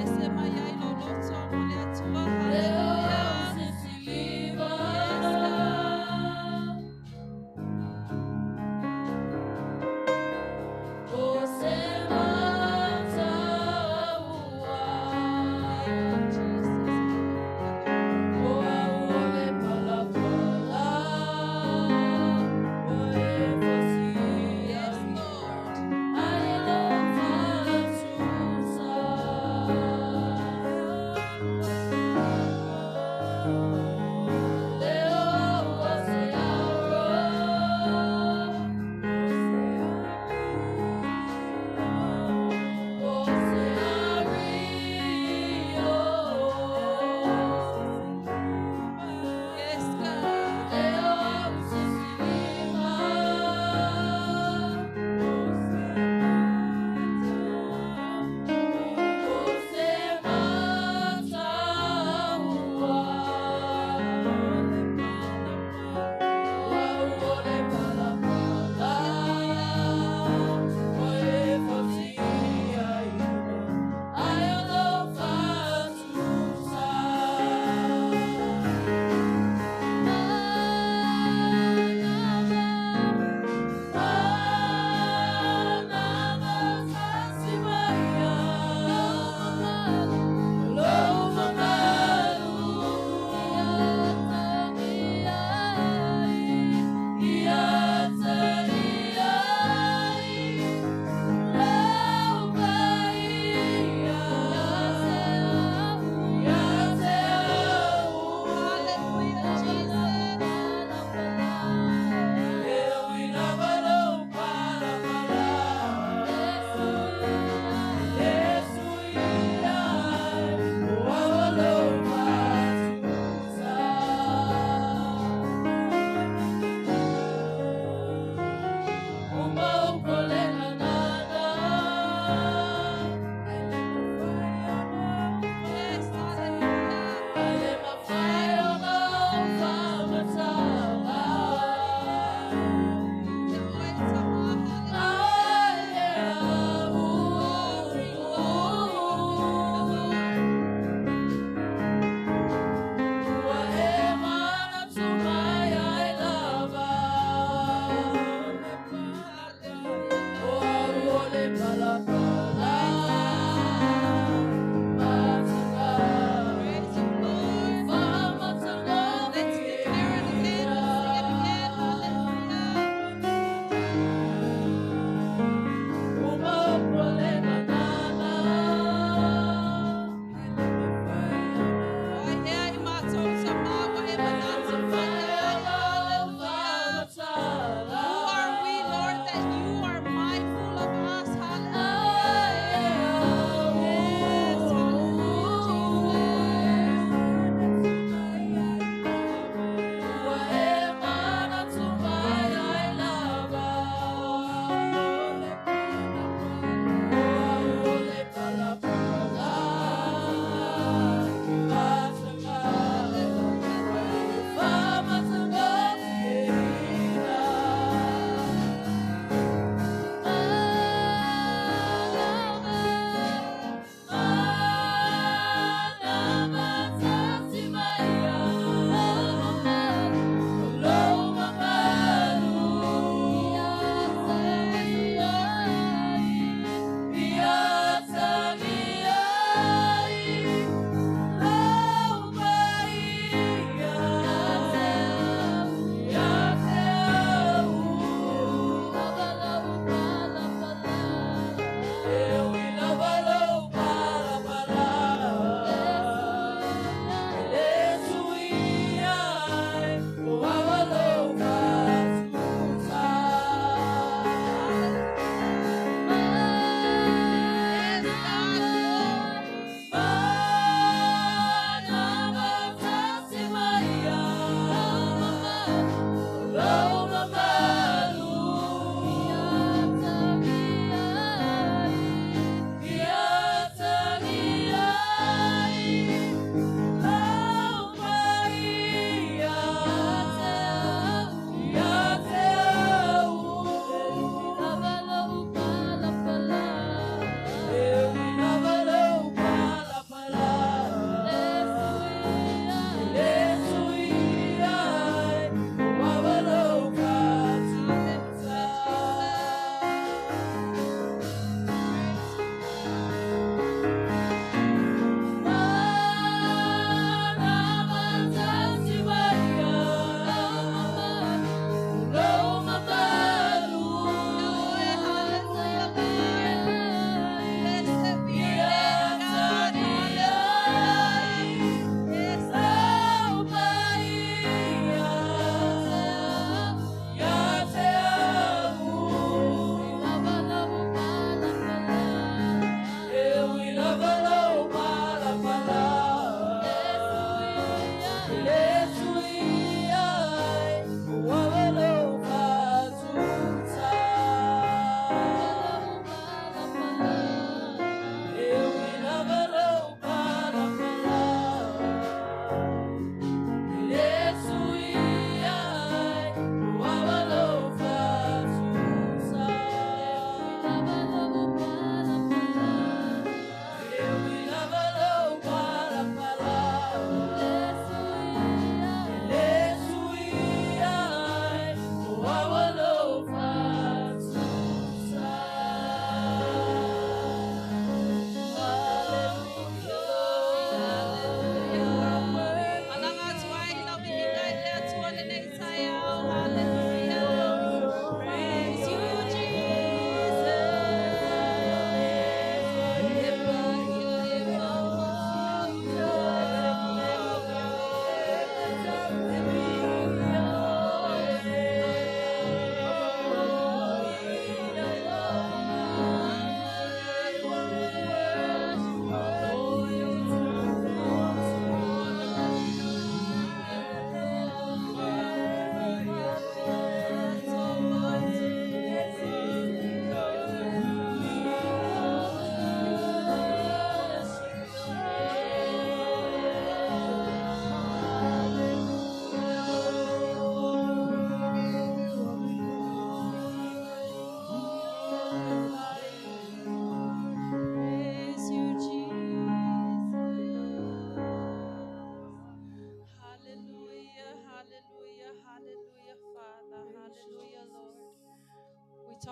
Ese mai ai lo loto mo le Atua.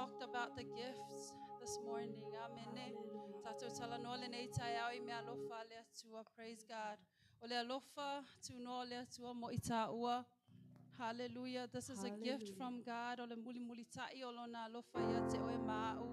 talked about the gifts this morning. Amen. Tātou talanoa lenei taeao i mea alofa a le Atua. Praise God. O le alofa tunoa o le Atua mo i tāua. Hallelujah. This is a gift from God. O le mulimulitai o lona alofa ia te oe ma'u.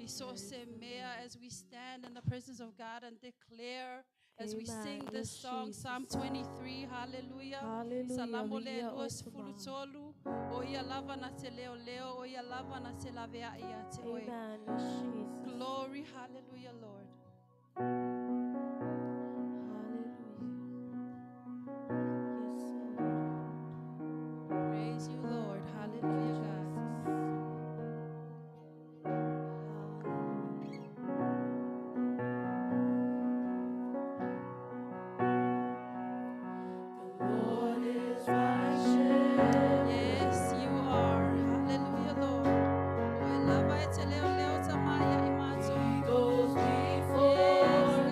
I so se mea as we stand in the presence of God and declare as we sing this song, Psalm 23, hallelujah. Hallelujah. Salamo le Viia lua oe sefulu Tama. tolu, o ia lava na te leo leo, o ia lava na te laveai ia te oe. Amen. Yes, Jesus. Glory, hallelujah, Lord. Hallelujah. Yes, Lord. Praise you, Lord. Hallelujah, God. Hallelujah. Lord is my shepherd. Yes, you are. Hallelujah, Lord. O e lava e te leo leo tamaya i mātou. He goes before Yes,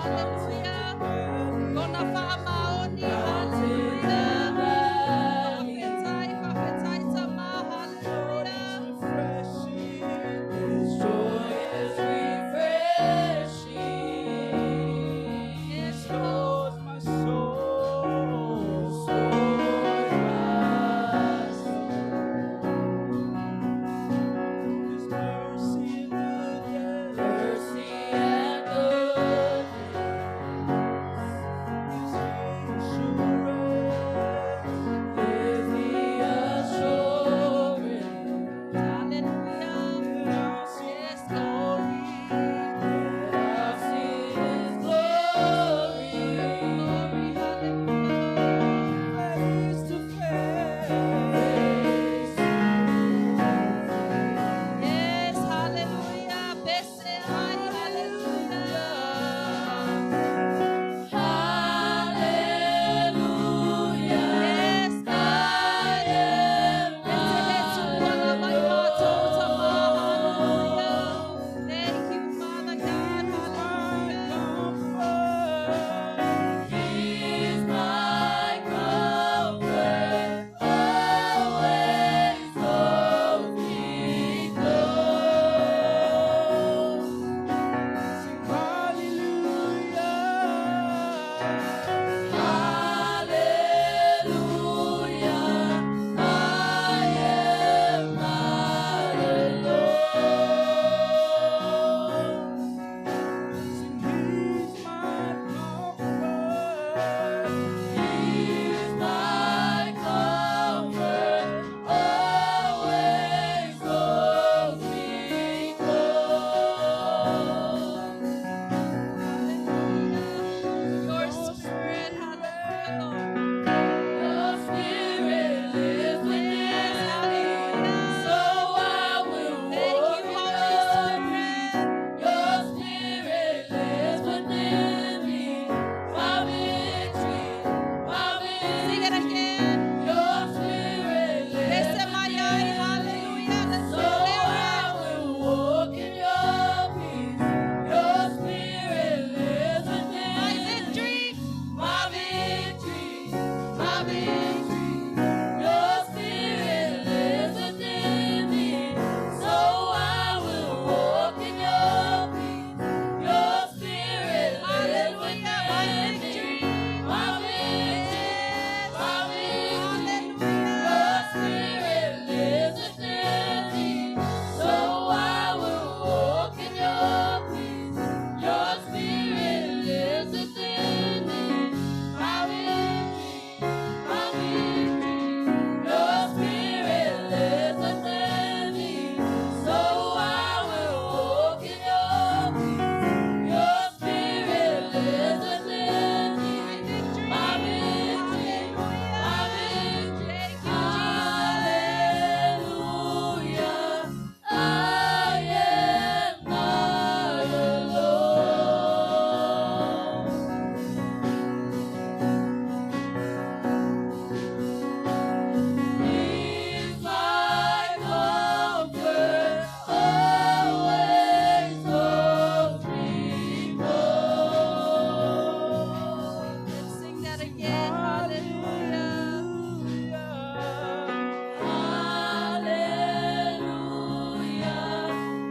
Hallelujah. Kona whaamaoni. Hallelujah. Whawhetai, whawhetai tama. Hallelujah. His joy is refreshing. Yes, Restores my soul. Restores my soul. His mercy and goodness. Mercy and goodness. Is the assurance. Is the assurance. Hallelujah. That I'll see Yes, His God. glory. That I'll see His glory. Glory, hallelujah. Face to face. Face Yes, hallelujah. Bese ai, hallelujah. Hallelujah. Yes, I God. am Bese le tua la mai mātou tama, hallelujah. Thank you, Father God, hallelujah. He's my comfort, always holds me close. Sing hallelujah. Hallelujah, I am not alone. Sing, He's my comfort. He's my comfort, always holds me close. Hallelujah. Your spirit, hallelujah, Lord. Your spirit lives within Yes, me, hallelujah. so I will Thank walk you, in Holy your Spirit. Your spirit lives within me. My victory, my Sing it victory. again. Your spirit lives Bese mai ai, within me. hallelujah. Let's So declare I it. will walk in your peace. Your spirit lives My within me. victory. My victory, my victory. Your spirit lives within me. So I will walk in your peace. Your spirit lives Hallelujah. My within me. victory. My victory, Yes. my victory. Hallelujah. Your spirit lives within me. So I will walk in your peace. Your spirit lives within me. My victory, my victory. Your spirit lives within me. So I will walk in your peace. Your spirit lives within me. My My victory. victory, my Hallelujah. victory. Thank you, Jesus. Hallelujah. I am not alone. He's my comfort, always holds me close. Let's sing that again. Hallelujah. Hallelujah,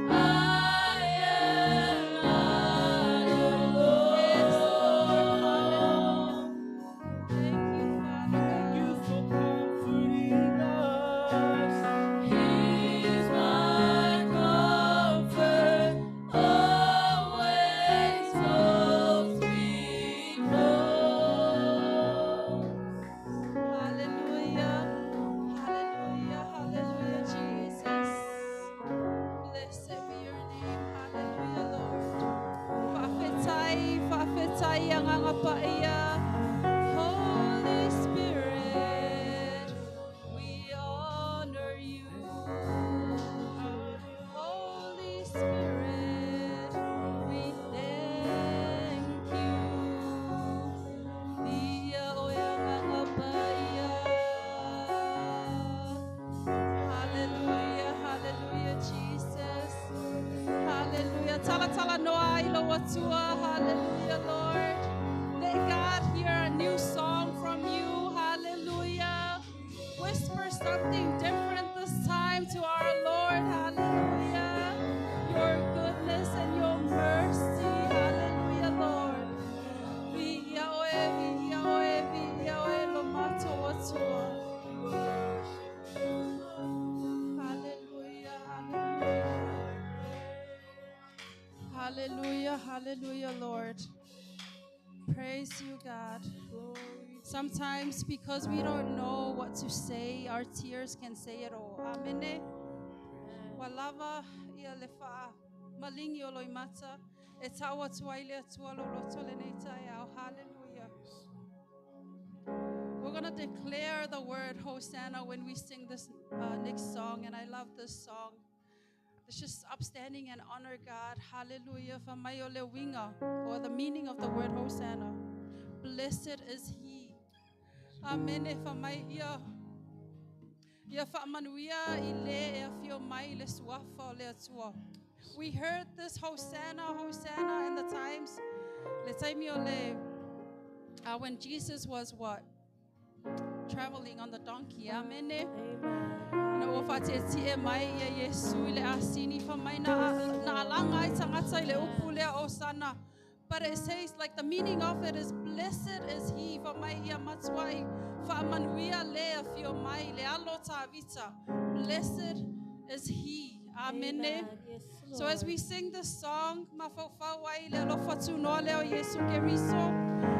I am not Yes, Lord. alone. Hallelujah. Thank you, Father Thank God. you for comforting us. He's my comfort, always holds me close. Hallelujah. Hallelujah. Hallelujah, Jesus. Blessed be your name. Hallelujah, Lord. Whawhetai, whawhetai ang anga paia. Holy Spirit, we honor you. Holy Spirit, we thank you. Ia oe anga paia. Hallelujah, hallelujah, Jesus. Hallelujah. Tala tala noa i lo atua. Hallelujah, Lord. Hallelujah, Lord. Praise you, God. Sometimes because we don't know what to say, our tears can say it all. Amen. Wa lava ia le wha malingi o loimata. E tau atu ai le atua lo loto le nei tai au. Hallelujah. We're going to declare the word Hosanna when we sing this next song, and I love this song. Let's just upstanding and honor God. Hallelujah. Wha mai o le winga, or the meaning of the word Hosanna. Blessed is he. Amen. Wha mai ia. Ia whaamanuia i le e awhio mai le suafa o le atua. We heard this Hosanna, Hosanna in the times. Le taimi o le, when Jesus was what? Traveling on the donkey. Amen. Amen. Na ua whatetie mai ia Yesu i le asini wha mai na, na alanga ai tangata i le upu lea Hosanna. But it says, like, the meaning of it is, blessed is he, wha mai ia matuai, whaamanuia le awhio mai, le alo tāvita. Blessed is he. Amen. Amen. Yes, So as we sing this song, mafaufau ai le alofa tūnoa leo Yesu Keriso.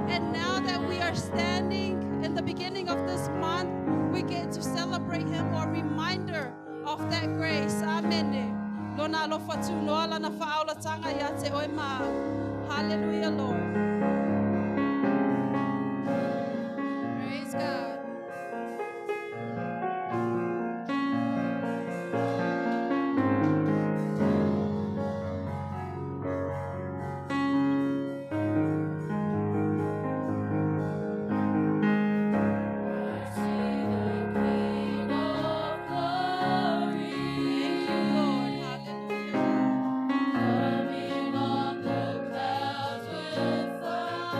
And now that we are standing in the beginning of this month, we get to celebrate him, or reminder of that grace. Amen. Lona alofa tūnoa lana whaaulatanga ia te oe ma. Hallelujah, Lord. Praise God. I see the King of Glory. Thank you, Lord. Hallelujah. Coming on the clouds with fire.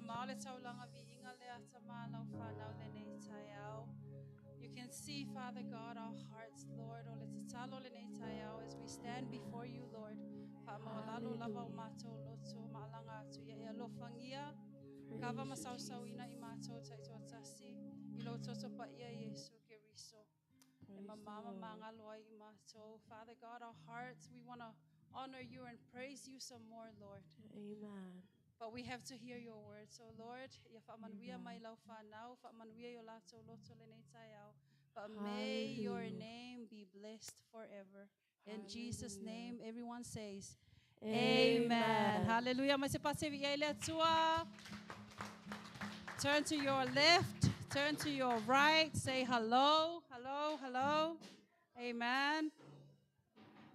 mamao le taulaga viiga le ata ma lau whanau lenei taeao. You can see, Father God, our hearts, Lord, o le tatalo lenei taeao as we stand before you, Lord. Whaamawalalo lava o mātou loto, maalanga atu ia e alofangia. Kava masausauina i mātou taitoatasi, i lo toto pa ia Yesu Keriso. E mamama mangalo ai i mātou. Father God, our hearts, we want to honor you and praise you some more, Lord. Amen. But we have to hear your word. So, Lord, ia whaamanuia mai lau whanau, whaamanuia i o lātou loto lenei taeao. But may your name be blessed forever. In Jesus' name, everyone says, Amen. Amen. Hallelujah. Mai se pase vi le Atua. Turn to your left, turn to your right, say hello, hello, hello. Amen.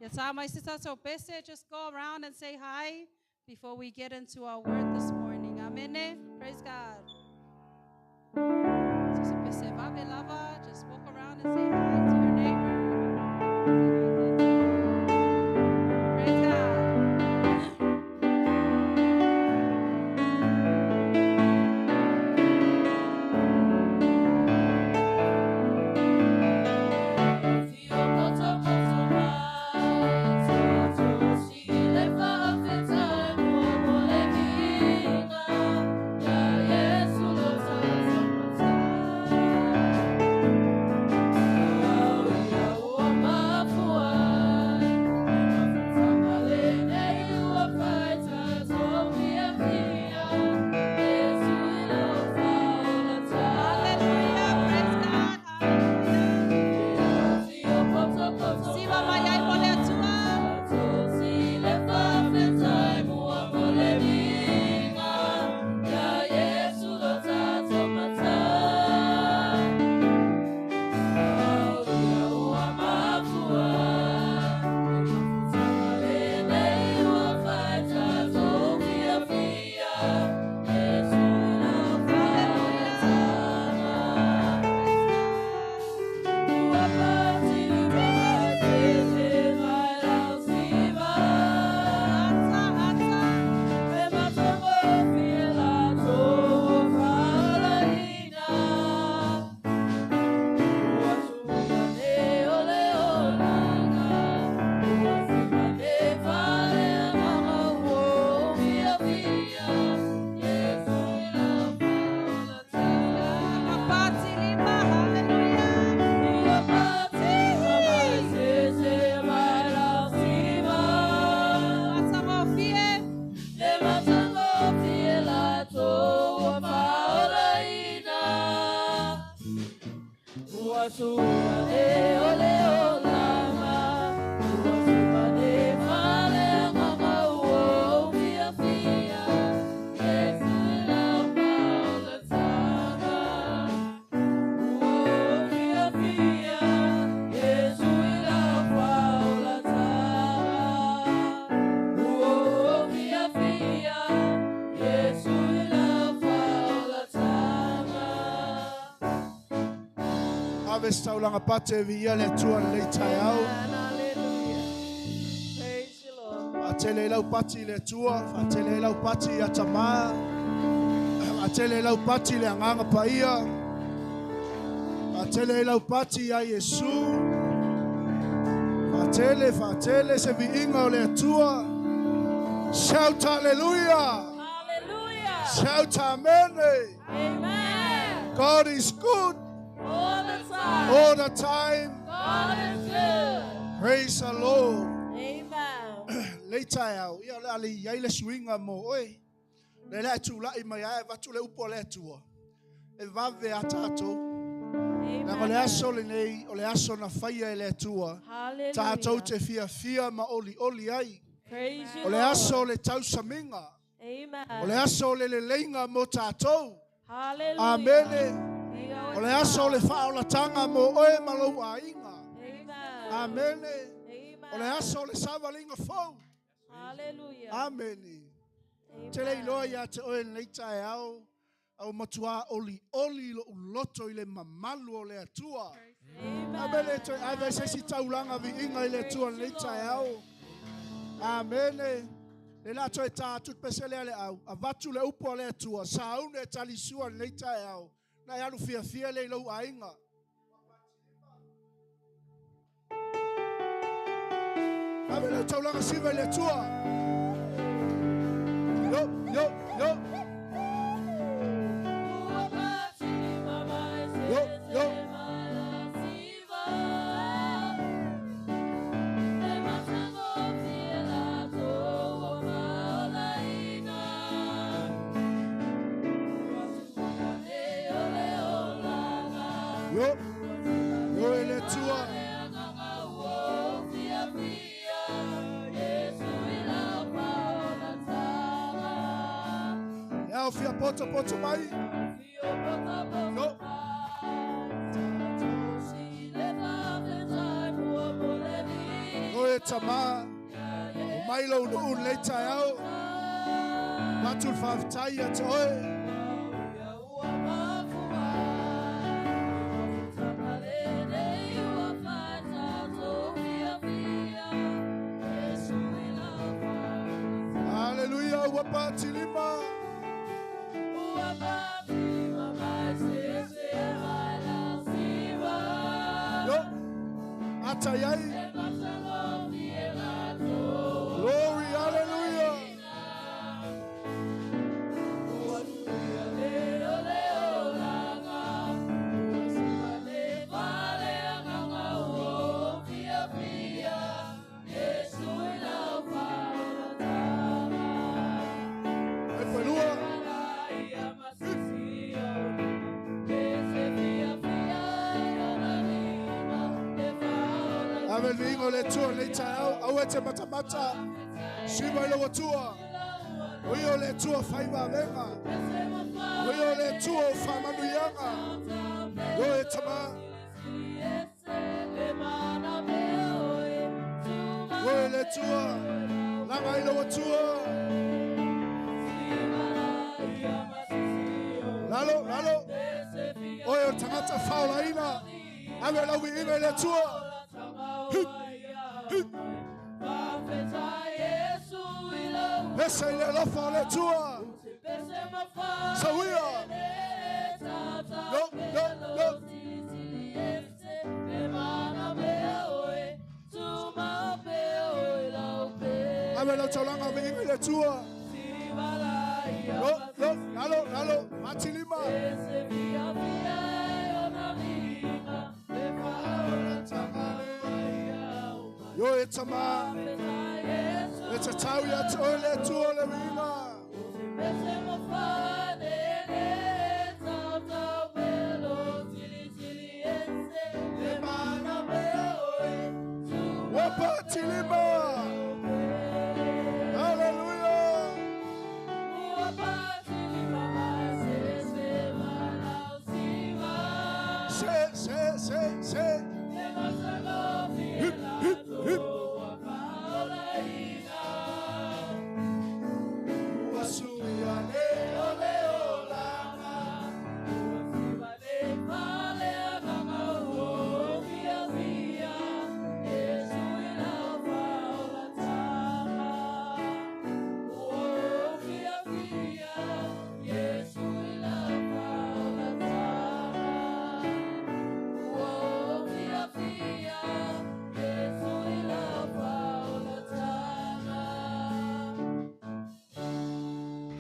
Ia tā mai se tātou pese, just go around and say hi before we get into our word this morning. Amen. Praise God. So se pese vave lava, just walk around and say hi to your neighbor. Praise God. Hallelujah. Praise God. Hallelujah. Siva mai ai mo le Atua. Ata, ata. Mapati lima. Hallelujah. Ata mofie. Ave se taulaga pate e viia le Atua lenei taeao. Amen. Hallelujah. Praise you, Lord. Faatele ai lau pati i le Atua, faatele ai lau pati ia tamā, faatele ai lau pati i le agaga paia, faatele ai lau pati ia Iesu, faatele, faatele se viiga o le Atua. Shout hallelujah! Hallelujah. Shout amen! Amen. God is good All the time. all the time. God is good. Praise the Lord. Amen. Lei taeao, ia o le a le iai le suiga mo oe. Le le tula'i mai ai avatu le upu a le Atua. E vave a tātou. Leaga o le aso lenei, o le aso na faia e le Atua. Tātou Hallelujah. te fiafia ma olioli ai. Praise you, O le aso o Lord. le tausamiga. Amen. O le aso o le leleiga mo tātou. Hallelujah. Amene. Glory O le aso o le faaolataga mo oe ma lou aiga. Amen. Amene. Amen. O le aso o le savaliga fou. Hallelujah. Amene. Te le iloa ia te oe lenei taeao, au matua oli oli lo uloto i le mamalu o le Atua. Amen. Amene toe ave se isi taulaga viiga i le Atua lenei taeao. Amene. Le la toe tā atu pese lea le au. A vatu le upu a le atua. Sa une e talisua lenei taeao. Na e alu fiafia le i lou aiga. Ave le taulaga siva i le Atua. Yo, yo, yo. Yo, yo. Yo, yo e le Atua. E au fia poto poto mai. Yo. Yo e tama. O mai lau nuu lei taeao. Matu le faafetai ia te oe. Hallelujah, ua patilima. Yo, ata iai. Glory, hallelujah. E palua. Ave le viiga o le Atua lenei taeao, aua e te matamata. Siva i lau Atua. O ia o le Atua faivavega. O ia o le Atua o faamanuiaga. Yo e tama. Yo e le Atua. Laga i lau Atua. Lalo, lalo. Oe o le tagata faolaina. Ave lau viiga i le Atua. Hup, hup. Pese i le alofa o le Atua. Sauia. Yo, yo, yo. Ave lau taulaga viiga i le Atua. Yo, yo, lalo, lalo. Matilima. Yo e tama. E te tau ia te oe le Atua o le viiga. Ua patilima. Hallelujah. Se, se, se, se. Hup, hup, hup. Ua suia le o le olaga.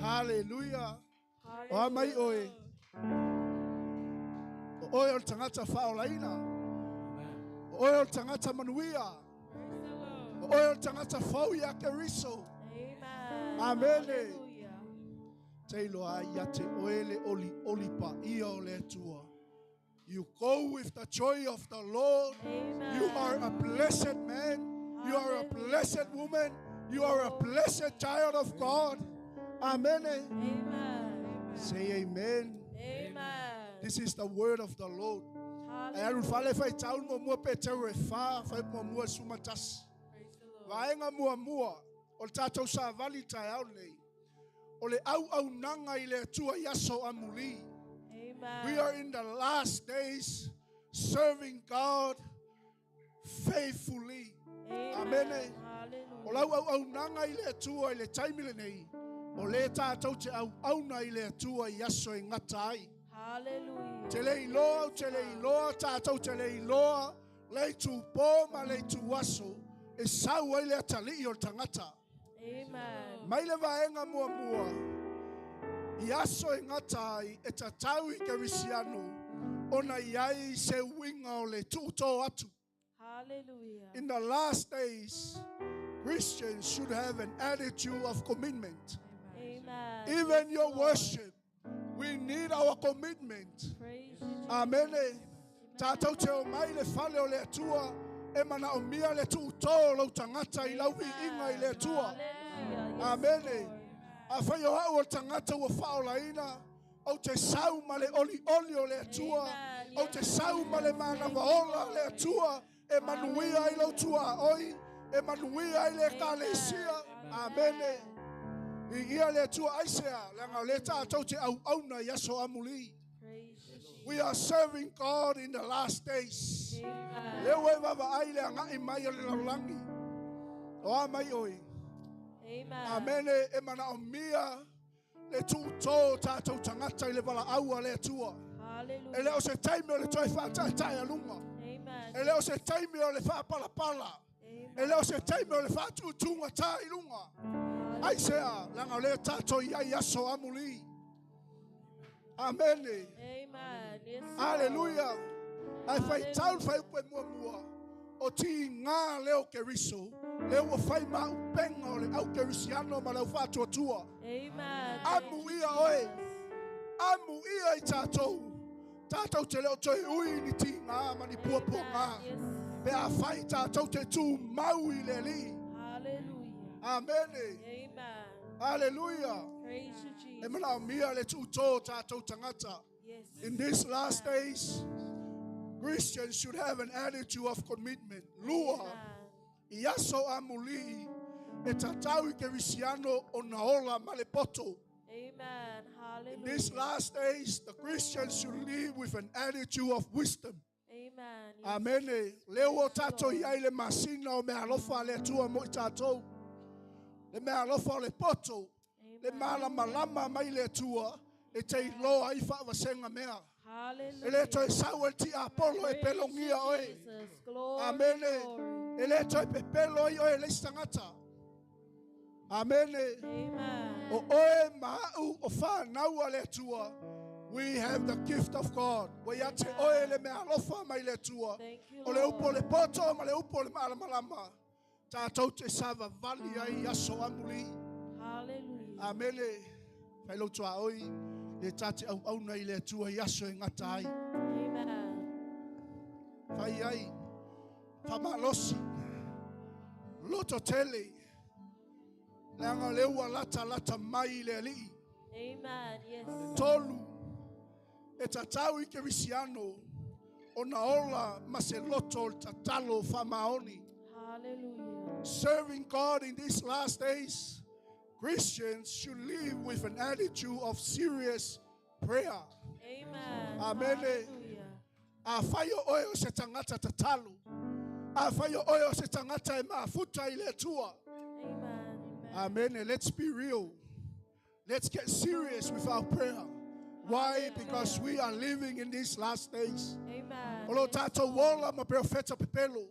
Hallelujah. O a mai oe. O oe o le tagata faolaina. O oe o le tagata manuia. O oe o le tagata fou ia Keriso. Amen. Amene. Hallelujah. Te iloa ai ia te oe le oli oli paia o le Atua. You go with the joy of the Lord. Amen. You are a blessed man. You are a blessed woman. You are a blessed child of God. Amen. Amen. Say amen. Amen. This is the word of the Lord. E alu fale fai tau mo mua pe te e wha, fai mo mua sumatasi. Praise the Lord. Vaenga mua mua, o le tātou sa vali tae au nei. O le au au nanga i le Atua i aso amuli. Amen. We are in the last days serving God faithfully. Amen. Amen. Hallelujah. O lau auaunaga i le Atua i le taimi lenei, o lē tatou te auauna i le Atua i aso e gata ai. Hallelujah. Te le iloa, ou te le iloa, tatou te le iloa, le itupō ma le ituaso, e sau ai le atalii o le tagata. Amen. Mai le vaega muamua, i aso e gata ai, e tatau i kerisiano, ona i ai se uiga o le tuutō atu. Hallelujah. In the last days, Christians should have an attitude of commitment. Amen. Even Yes, your Lord. worship, we need our commitment. Praise you, Jesus. Amene. Tātou te o mai le fale o le Atua, e mana o mia le tuutō lau tangata i lau viiga i le Atua. Hallelujah. Yes, Amene. Lord. A whai o au o le tangata ua whaolaina, o te sau ma le oli oli o le Atua, Amen. o te sau ma le manawa ola o le Atua, e manuia i lau tua oi, e manuia i le ekalesia. Amene. I ia le Atua aisea, leaga o le tātou te auauna i aso amuli. Praise you, Jesus. We are serving God in the last days. Amen. Leo e vava ai le angai mai o le lalolagi. O a mai oi. Amen. Amene e mana o mia le tuutō tātou tangata i le vala aua le Atua. Hallelujah. E leo se taimi o le toi whaataitai alunga. Amen. E leo se taimi o le whaapalapala. Amen. E leo se taimi o le whaatutunga tā i lunga. Ai sea, langa o le tātou i ai aso amuli. Amene. Amen. Yes, Lord. Hallelujah. Ai whai tau whai upe mua mua. O ti ngā leo keriso. Leo ua whai ma upenga o le au kerisiano ma leo whaatuatua. Amen. Amu ia oe. Amu ia i tātou. Tātou te leo toi ui ni ti ngā ma ni puapua ngā. Yes. Pe a whai tātou te tū mau i le li. Hallelujah. Amene. Amen. Hallelujah. Praise you, E Jesus. mana o mia le tūtō tātou tangata. Yes. In these last days, Christians should have an attitude of commitment. Lua, Amen. i aso amuli, e tatau i kerisiano o naola ma le poto. Amen. In these Hallelujah. last days, the Christians should live with an attitude of wisdom. Amen. Yes. Amene. Leo o tātou i ai le masina o mea alofa a le Atua mo i tātou. Le mea alofa o le poto. Le Amen. malamalama mai le Atua. E te iloa i whaavasenga mea. E le Hallelujah. toe sau e ti apolo e Praise you, pelongia oe. Jesus. Glory, Amene. glory. E le toe pepelo i oe leisi tangata. Amene. Amen. O oe maau o whānau a le Atua. We have the gift of God. Wa ia te oe le mea alofa mai le Atua. Thank you, O le upo Lord. le poto ma le upo le malamalama. Tātou te savavali ai aso amuli. Hallelujah. Amene. Whai lau tua oi. Le tāte au au nei le Atua i aso e ngata ai. Amen. Whai ai. Whamalosi. Loto tele. Leanga le ua lata lata mai i le alii. Amen. Yes. Tolu. E tatau i kerisiano. O na ola ma se loto o le tatalo whamaoni. Hallelujah. Serving God in these last days, Christians should live with an attitude of serious prayer. Amen. Amen. Hallelujah. A whai o oe o se tangata tatalo. A whai o oe o se tangata e mafuta i le Atua. Amen. Amen. Amen. Let's be real. Let's get serious with our prayer. Why? Because we are living in these last days. Amen. O lo tātou wola ma profeta pepelo.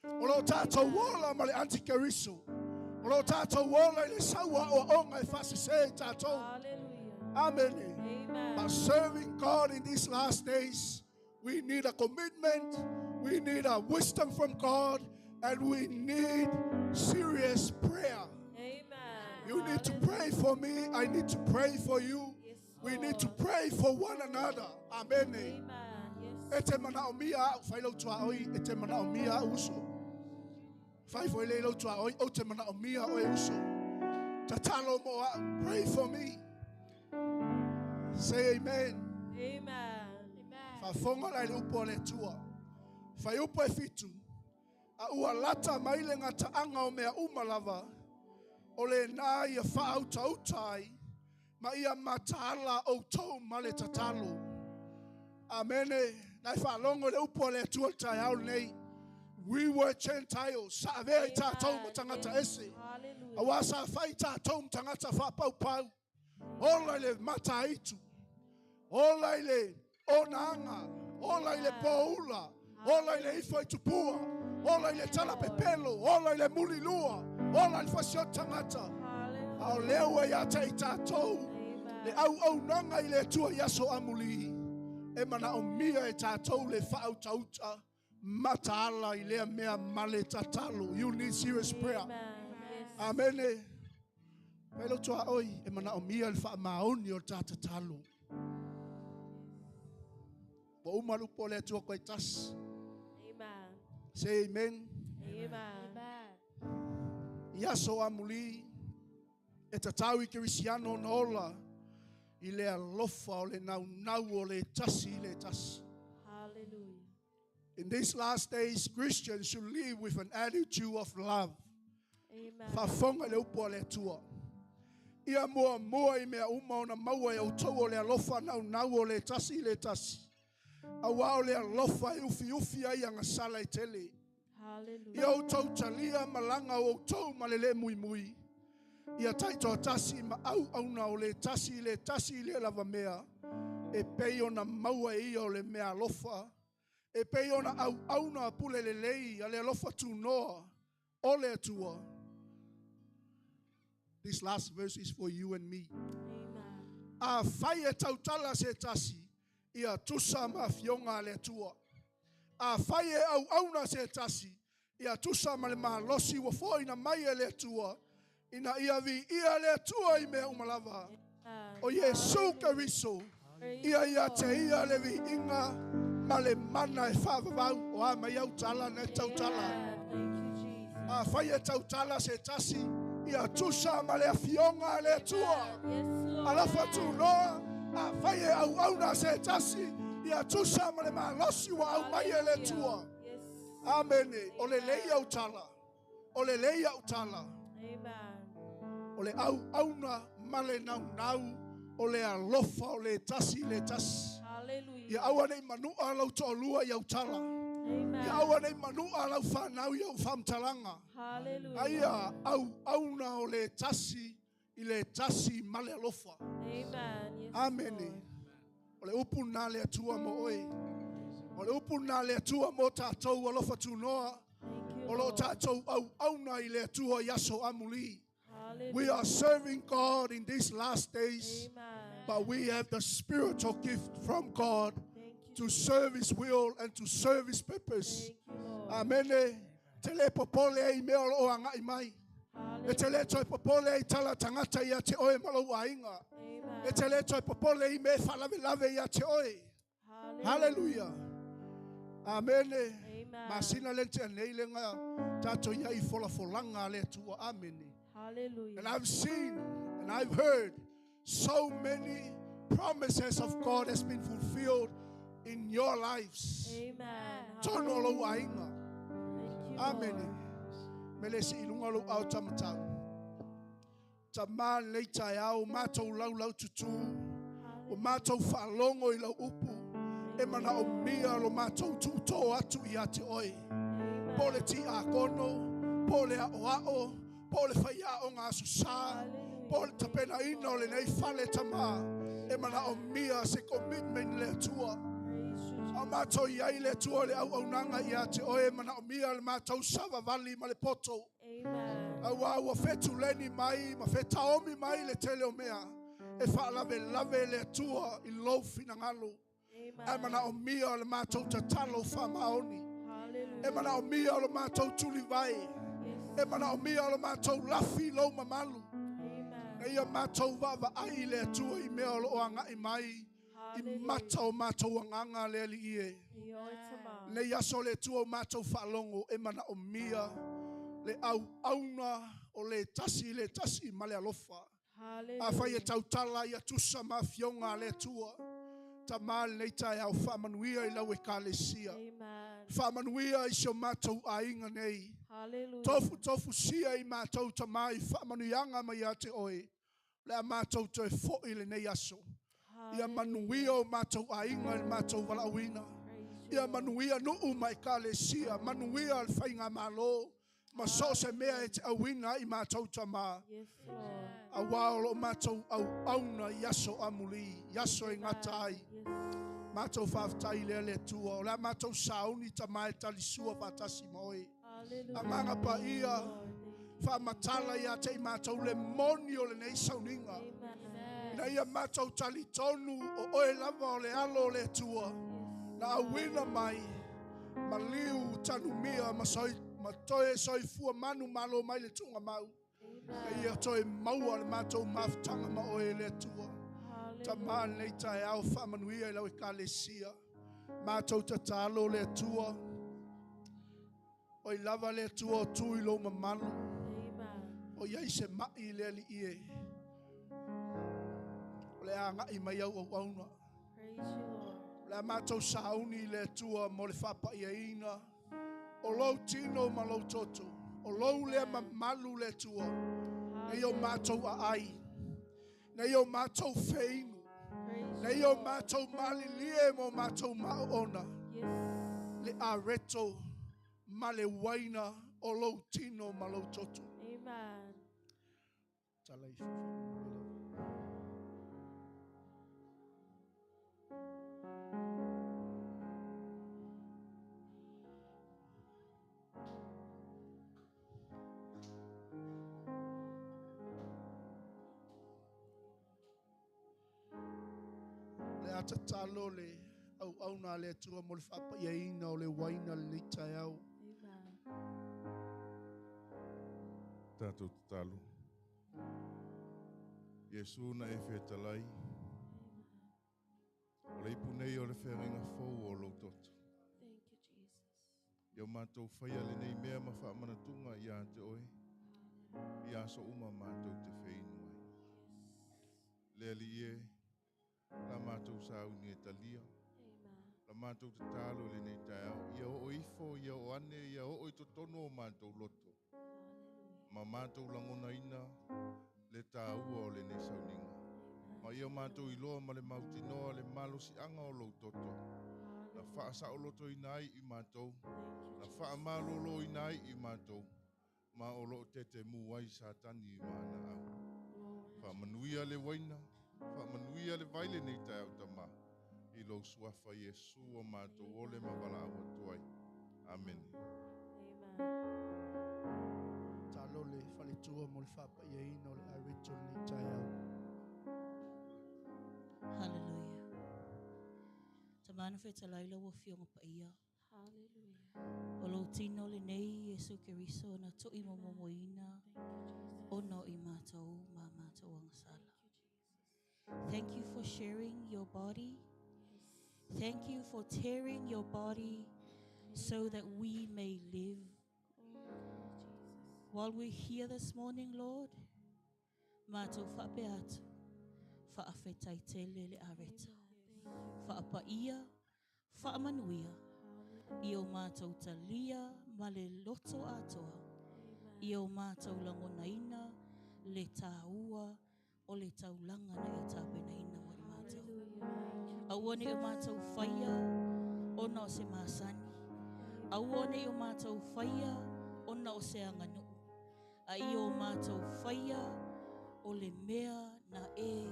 O lo tātou wola ma le antikeriso. O lo tātou wola i le saua o onga e whasise i tātou. Hallelujah. Amen. Amen. But serving God in these last days, we need a commitment, we need a wisdom from God, and we need serious prayer. Amen. You need to pray for me, I need to pray for you. Yes, We need to Lord. pray for one another. Amen. Amen. Yes. E te mana o mia au, whai lau tua oi, e te mana o mia au uso. Whai fo le lau tua oi, o te mana o mia oe uso. Tatalo mo au, pray for me. Say amen. Amen. Amen. Whafonga lai le upo o le tua. Whai upo e fitu. A ua lata mai le ngata anga o mea uma lava. O le nā ia whaauta utai. Ma ia mataala o tau ma le tatalo. Amene. Nai whaalongo le upo o le atua le tai au nei. We were Gentiles. Sa avea i tātou ma tangata ese. Aua sa fai tātou ma tangata whaapaupau. Ola i le mataitu. Ola i le onaanga. Ola i le pōula. Ola i le ifo i tupua. Ola i le talapepelo. Ola i le mulilua. Ola i le fasioti tagata. A o lea ua ia te i tātou le auaunaga i le Atua i aso amuli, e manaomia e tātou le faautauta mataala i lea mea ma le tatalo. You need serious prayer. Amene. Mai lau tuaoi e manaomia le faamaoni o le ta tatalo. Ua uma le upu a le Atua koe tasi. Amen. Say amen. Amen. I aso amuli, e tatau i Kerisiano ona ola i le alofa o le naunau o le tasi i le tasi. Hallelujah. In these last days, Christians should live with an attitude of love. Amen. Faafofoga i le upu a le Atua. Ia muamua i mea uma ona maua e outou o le alofa naunau o le tasi i le tasi. Auā o le alofa e ufiufi ai agasala e tele. Hallelujah. Ia outou talia malaga o outou ma le lē muimui. Ia taitoatasi ma auauna o le tasi i le tasi i lea lava mea, e pei ona maua e ia o le meaalofa, e pei ona auauna pule lelei a le alofa tunoa o le Atua. This last verse is for you and me. Afai e tautala se tasi, ia tusa ma afioga a le Atua. Afai e auauna se tasi, ia tusa ma le malosi ua foaina mai e le Atua, ina ia viia le Atua i mea uma lava. O Iesu Keriso, ia ia te ia le viiga ma le mana e faavavau. O a mai au tala na e tautala. Afai e tautala se tasi, ia tusa ma le afioga a le Atua. Alofa tunoa, afai e auauna se tasi, ia tusa ma le malosi ua aumai e le Atua. Amene. O lelei au tala. O lelei au tala. O le auauna ma le naunau o le alofa o le tasi i le tasi. Ia aua ne i manua lau toalua i au tala. Ia aua ne i manua lau fanau i au faamatalaga. A ia auauna o le tasi i le tasi ma le alofa. Amene. O le upu lena a le Atua mo oe. O le upu lena a le Atua mo tatou alofa tunoa. O lo o tatou auauna i le Atua i aso amuli. We are serving God in these last days, but we have the spiritual gift from God to serve His will and to serve His purpose. Amene. Te le popole ai i mea o lo o agai mai. E te le toe popole ai i tala tagata ia te oe ma lou aiga. E te le toe popole i mea e faalavelave ia te oe. Haleluia. Amene. Masina le tea nei le nga tatou ia i folafolaga a le Atua. Amene. Hallelujah. And I've seen and I've heard so many promises of God has been fulfilled in your lives. Amen. Tonu o lou aiga. Thank you, Amene. Lord. Me le sii i luga lou ao taumatau. Tama lenei taeao, matou laulau tutū, ua matou faalogo i lau upu, e manaomia lo matou tuutō atu ia te oe. Po o le tiakono, po o le aoao, po o le faiaoga Aso Sa, po o le tapenaina o lenei fale tama, e manaomia se commitment i le Atua. A o matou i ai le Atua i le auaunaga ia te oe, e manaomia le matou savavali ma le poto. Aua ua fetuleni mai ma fetaomi mai le tele o mea e faalavelave le Atua i lou finagalo. Ae manaomia le matou tatalo faamaoni. E manaomia lo matou tulivae. E manaomia lo matou lafi i lou mamalu. Ina ia matou vaavaai i le Atua i mea o lo o agai mai i mata o matou agaga le Alii e. Lenei aso le Atua o matou faalogo e manaomia le auauna o le tasi i le tasi ma le alofa. Afai e tautala ia tusa ma afioga a le Atua, Tama lenei taeao faamanuia i lau Ekalesia. Faamanuia i si o matou aiga nei. Tofutofusia i matou Tama i faamanuiaga mai ia te oe. O le a matou toe foi i lenei aso. Ia manuia o matou aiga i le matou valaauina. Ia manuia nuu ma ekalesia, manuia le faiga malo, ma so o se mea e te auina ai matou tamā. Yes, Lord. Auā o loo matou auauna i aso amulī, i aso e gata ai. Matou faafetai lea le Atua. O le a matou sauni tamā e talisua faatasi ma oe. Agaga Paia, faamatala ia te i matou le moni o lenei sauniga. Ina ia matou talitonu o oe lava o le alo o le Atua. Na auina mai, maliu tanumia ma, soi, ma toe soifua manu malo mai le tuugamau. Ina ia toe maua le matou mafutaga ma oe le Atua. Tamā lenei taeao faamanuia i lau ekalesia. Matou tatalo le Atua. Oi lava le Atua o tu i lou mamalu. O iai se mai le alii e. O le agai mai au auauna. Praise you, Lord. O le a matou sauni i le Atua mo le faapaiaina. O lou tino ma lou toto. O lou lea mamalu le Atua. Nei o matou aai. Nei o matou feinu. Nei o matou malilie mo matou maoona. Le areto ma le uaina o lou tino ma lou toto. Amen. Tala ifo faamanuia lava. Le a tatalo le auauna a le Atua mo le faapaiaina o le uaina lenei taeao. Tatou tatalo. Iesu na e fetalai. O le ipu nei o le feagaiga fou o lou toto. Thank you, Jesus. Ia o matou faia lenei mea ma faamanatuga ia te oe. I aso uma matou te feinu ai. Le Alii e, la matou sauni e talia. La matou tatalo i lenei taeao. Ia oo ifo, ia oo ane, ia oo i totonu o matou loto. Ma matou lagonaina le tāua o lenei sauniga. Ma ia matou iloa ma le mautinoa le malosiaga o lou toto. Na faasaolotoina ai i matou, na faamaloloina ai i matou, ma o loo tetemu ai Satani ma ana au. Faamanuia le uaina, faamanuia le vai lenei taeao tamā. I lou suafa Iesu o matou ole ma valaau atu ai. Amene. Talo le faletua mo le faapaiaina o le areto lenei taeao. Hallelujah. Tamā na fetalai lau Afioga Paia. Hallelujah. O lou tino lenei Iesu Keriso na to'i momomoina ona o i matou ma matou agasala. Thank you for sharing your body. Thank you for tearing your body so that we may live. While we're here this morning, Lord, matou faapea atu, faafetai tele le areto. Faapaia, faamanuia, i o matou talia ma le loto atoa, i o matou lagonaina le tāua o le taulaga na e tapenaina mo i matou. Aua ne i o matou faia ona o se masani. Aua ne i o matou faia ona o se aganuu. A i o matou faia o le mea na e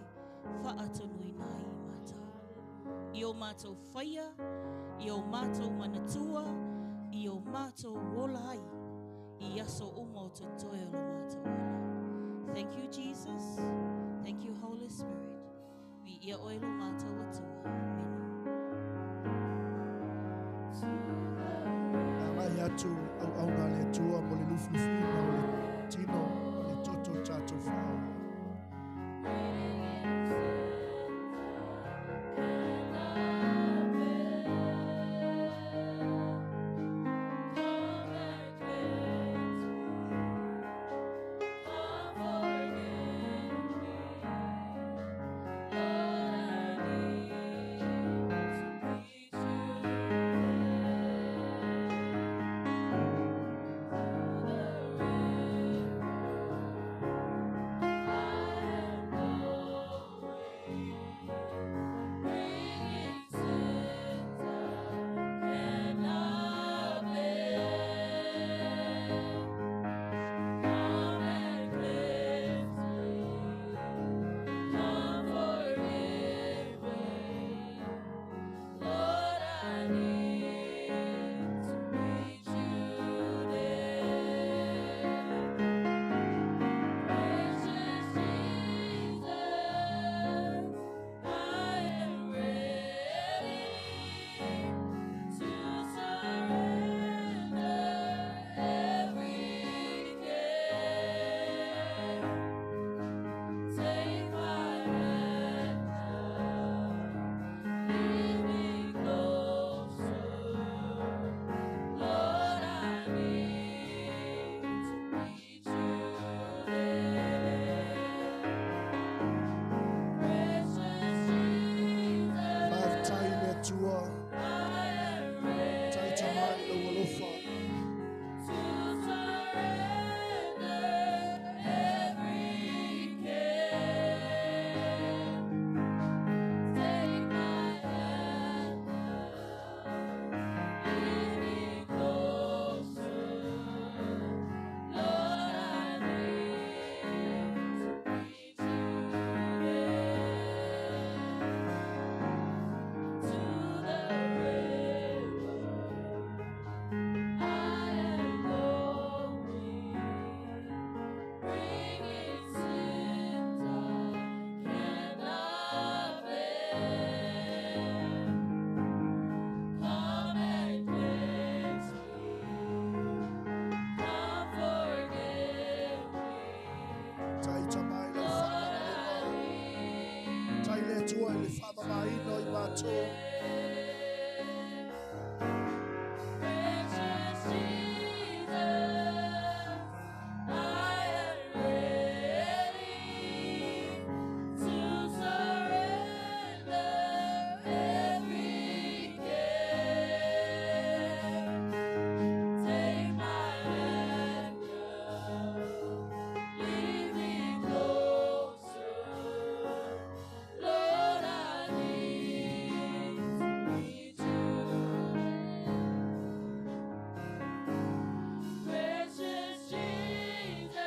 faatonuina ai i matou. I o matou faia, i o matou manatua, i o matou ola ai, i aso uma o totoe o lo matou ola. Thank you, Jesus. Thank you, Holy Spirit. Viia oe lo matou Atua. Amene. Agai atu le auauna a le Atua mo le lufilufiina o le tino ma le toto o tatou faaola. matou. Precious Jesus, I am ready to surrender every care. Take my hand now, lead me closer. Lord, I need to meet you. Precious Jesus,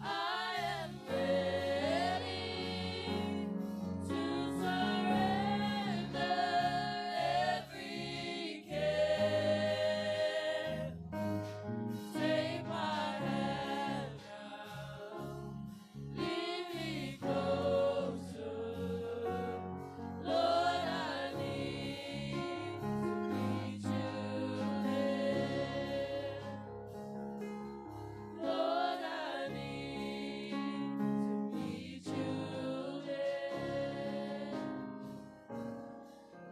I am ready to surrender every care. Take my hand now, lead me closer. Lord, I need to meet you there. Lord, I need to meet you there.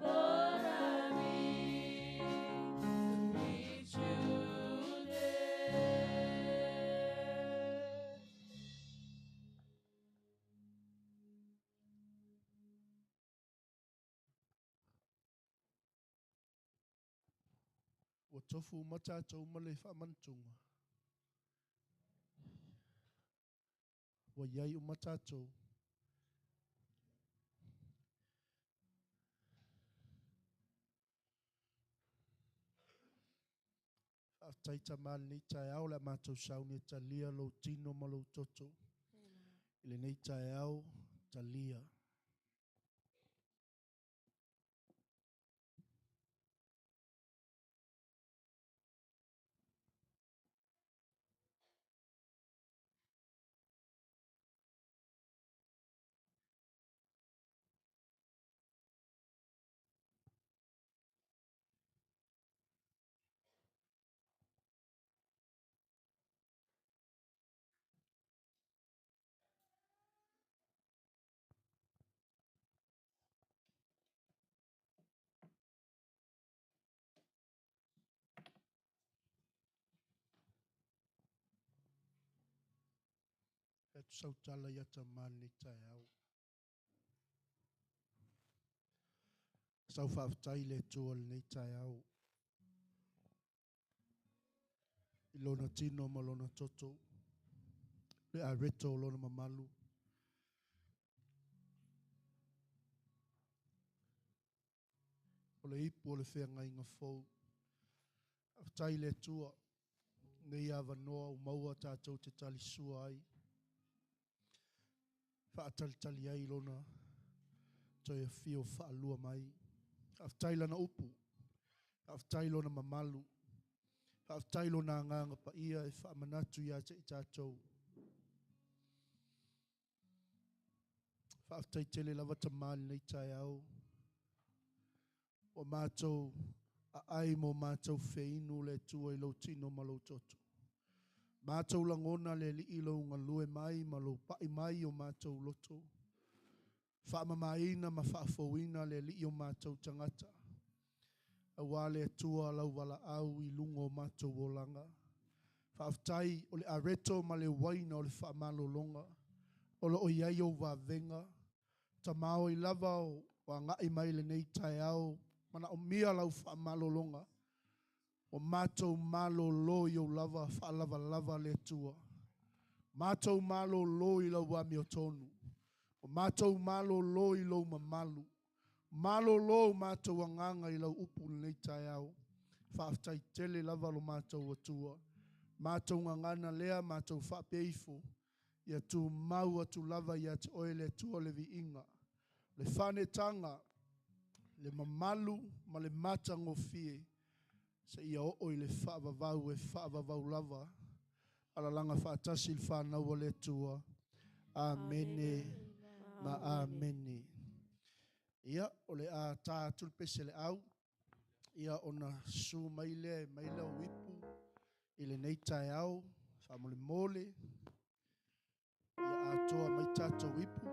Lord, I need to meet you there. Ua tofu uma tatou ma le faamanatuga. Ua iai uma tatou. Faafetai Tama i lenei taeao o le a matou sauni e talia lou tino ma lou toto. I lenei taeao, talia. Fai atu sau tala ia Tama i lenei taeao. Sau faafetai i le Atua i lenei taeao. I lona tino ma lona toto, le areto o lona mamalu. O le ipu o le feagaiga fou. Faafetai i le Atua nei avanoa ua maua tatou te talisua ai, faatalitali ai i lona toe afio faalua mai. Faafetai i lana upu, faafetai i lona mamalu, faafetai i lona agaga paia e faamanatu ia te i tatou. Faafetai tele lava Tama i lenei taeao. Ua matou aai ma o matou feinu le Atua i lou tino ma lou toto. Matou lagona le Alii lou galue mai ma lou pai mai i o matou loto. Faamamaina ma faafouina le Alii o matou tagata. Aua le Atua lau valaau i luga o matou olaga. Faafetai o le areto ma le uaina o le faamalologa o lo o i ai ou vavega. Tamaoi lava o agai mai lenei taeao, manaomia lau faamalologa. Ua matou malolo i ou lava faalavalava le Atua. Matou malolo i lau amiotonu. Ua matou malolo i lou mamalu. Malolo o matou agaga i lau upu i lenei taeao. Faafetai tele lava lo matou Atua. Matou gagana lea, matou faapea ifo, ia tumau atu lava ia te oe le Atua le viiga, le faaneetaga, le mamalu ma le matagofie, seia oo i le faavavau e faavavau lava. Alalaga faatasi le fanau a le Atua. Amene ma amene. Ia, o le a ta atu le pese le au, ia ona susu mai lea e mai lau ipu i lenei taeao, faamolemole, ia atoa mai tatou ipu.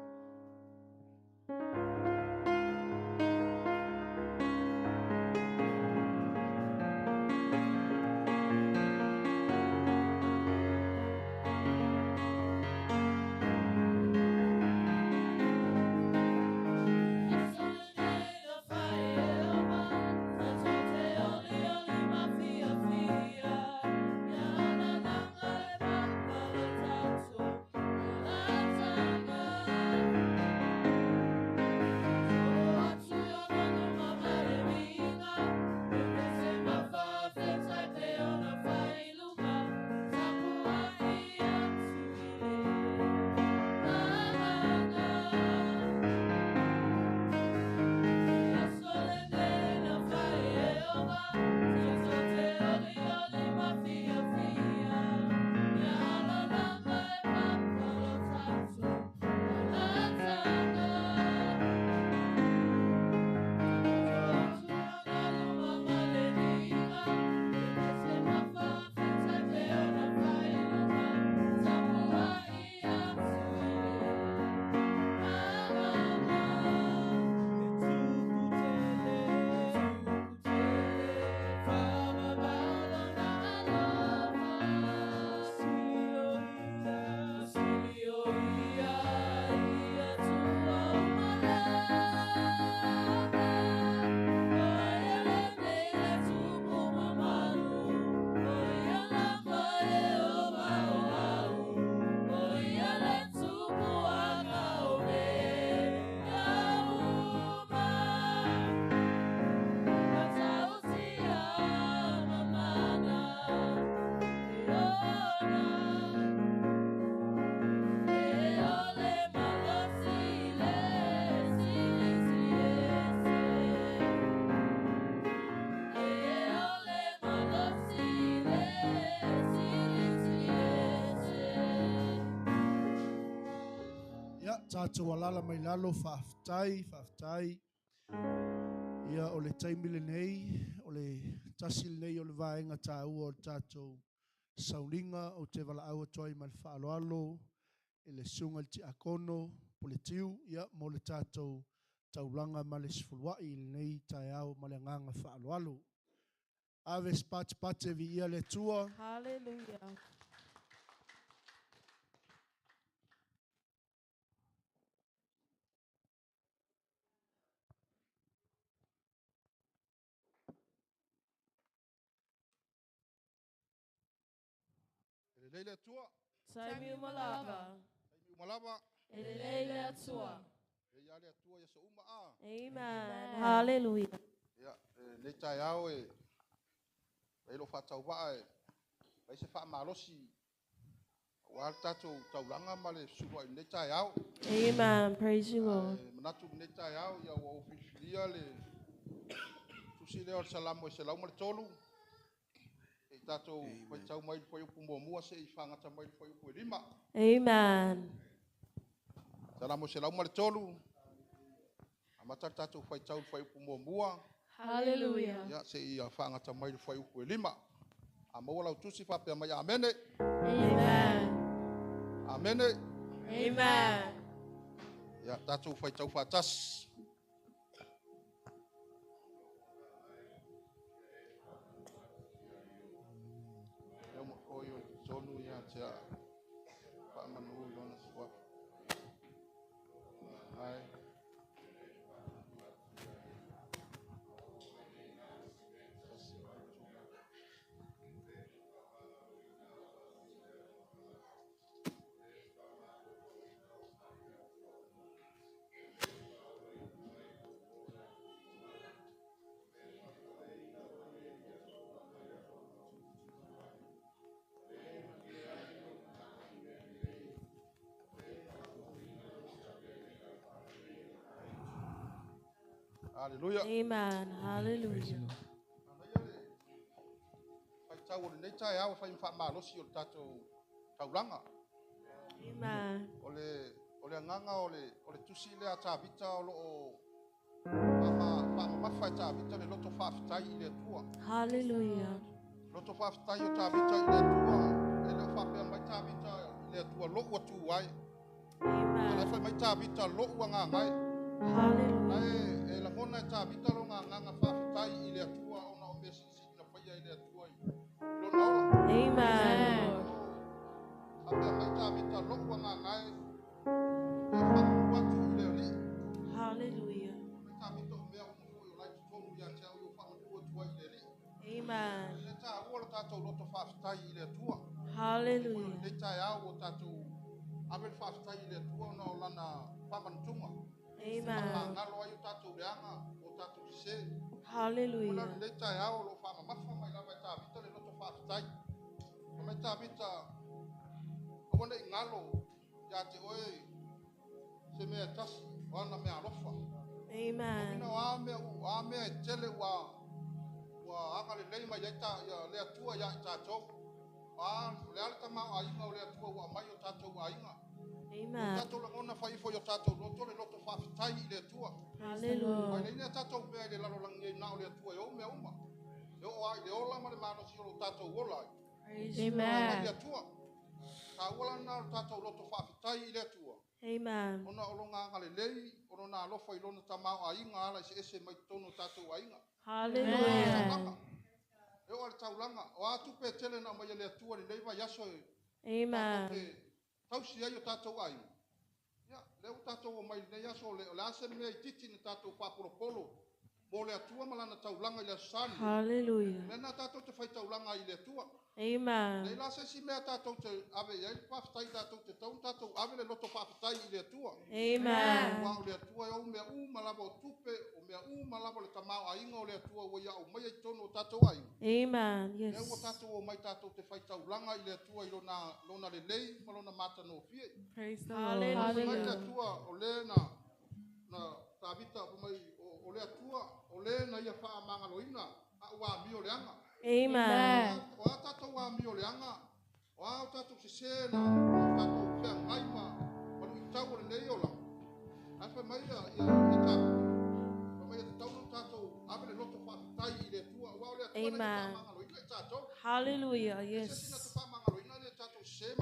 Ia, tātou alala mai lalo, whaaftai, whaaftai. Ia, o le taimi le nei, o le tasi le nei o le vaenga tāua o le tātou sauliga o te wala aua toi ma le whaaloalo, i le sunga le tiakono, po le tiu, ia, mo le tātou taulanga ma le sefuluai i lenei taeao ma le agaga faaaloalo. Ave se patipati viia le Atua. Hallelujah. E lelei le Atua. Taimi uma lava. Taimi uma lava. E lelei le Atua. E ia le Atua ia so uma a. Amen. Hallelujah. Ia, e nei taeao e e lo whātau e vai se whaamalosi wa le tātou taulanga ma le sulu ai nei taeao. Amen. Praise you, Lord. E manatu nei taeao ia ua ou filifilia le tusi lea o le salamo e 103. E tātou faitau mai le fuaiupu muamua se i whangata mai le fuaiupu e 5. Amen. Salamo 103. Amata le tātou faitau le fuaiupu muamua. Hallelujah. Ia, se i whangata mai le fuaiupu e 5. A maua lau tusi whapea mai amene. Amen. Amene. Amen. Ia, tātou faitau whātasi. Ia mo oi o tonu ia te a whaamanu i lona suafa. Ai. Hallelujah. Amen. Hallelujah. Faitau o lenei taeao e fai ma faamalosi o le tātou taulaga. Amen. O le agaga o le tusi lea Tavita o loo faamamafa e Tavita le loto faafetai i le Atua. Hallelujah. Loto faafetai o Tavita i le Atua. E le o faapea mai Tavita i le Atua lou atu ai. Amen. Ala e fai mai Tavita lou agaga ai. Hallelujah. E lagona e Tavita lo ngā faafetai i le Atua ona o mea silisili na faia i le Atua i lona ola. Amen. Faapea mai Tavita lou agaga e faapua atu i le Alii. Hallelujah. Mai Tavita o mea uma foi o lai totonu ia te au i o faamanu atu ai i le Alii. Amen. Le tāua lo tātou loto faafetai i le Atua. Hallelujah. Le taeao o tātou ave le faafetai i le Atua ona o lana faamanutuga. Amen. Ngalo ai o tātou leaga, o tātou sese. Hallelujah. Ona le taeao lo whaamamafa mai lava e Tavita le loto faafetai. Fa mai Tavita, aua nei ngalo ia te oe se mea tasi, o ana mea alofa. Amen. Ina o a mea e tele ua aga lelei mai ai ta, ia le Atua ia i tātou. A le ale tamao aiga o le Atua ua mai o tātou aiga. Amen. Tātou lagona whaifo i o tātou loto le loto faafetai i le Atua. Hallelujah. Mai nei tātou mea i le lalolangi ai na o le Atua e o mea uma. E o ai le ola ma le malosi o lo tātou ola ai. Praise you, Amen. Mai le Atua. Tāua la na o tātou loto faafetai i le Atua. Amen. Ona o longa anga lelei, o lona alofa i lona tamao aiga ala i se ese mai totonu o tātou aiga. Hallelujah. E o ale taulanga. O a tupe tele na mai le Atua le nei vai aso e. Amen. Tausi ai o tātou aiga. Ia, le o tātou o mai nei aso, le, o le ase mea i titi na tātou whāpolopolo. Mo le Atua ma lana taulanga i le aso sani. Hallelujah. Mea nā tātou te whai taulanga i le Atua. Amen. Nei la se si mea tātou te ave i ai, whawhitai tātou te taun, tātou ave le loto whawhitai i le Atua. Amen. Ua o le Atua e o mea uma lava o tupe, o mea uma lava o le tamao aiga o le Atua ua ia o mai ai tonu o tātou aiga. Amen. Lea ua Yes. tātou o mai tātou te whai taulanga i le Atua i lona lelei ma lona mātanofie. Praise the Lord. Hallelujah. Mai le Atua o le na Tavita o mai o le Atua o le na ia whaamangaloina a ua mi o le anga. Amen. O a tātou a mi o le anga, o a o tātou sese na, o tātou whea ngai ma, ma lui tau o le nei ola. Amen. Hallelujah. Yes.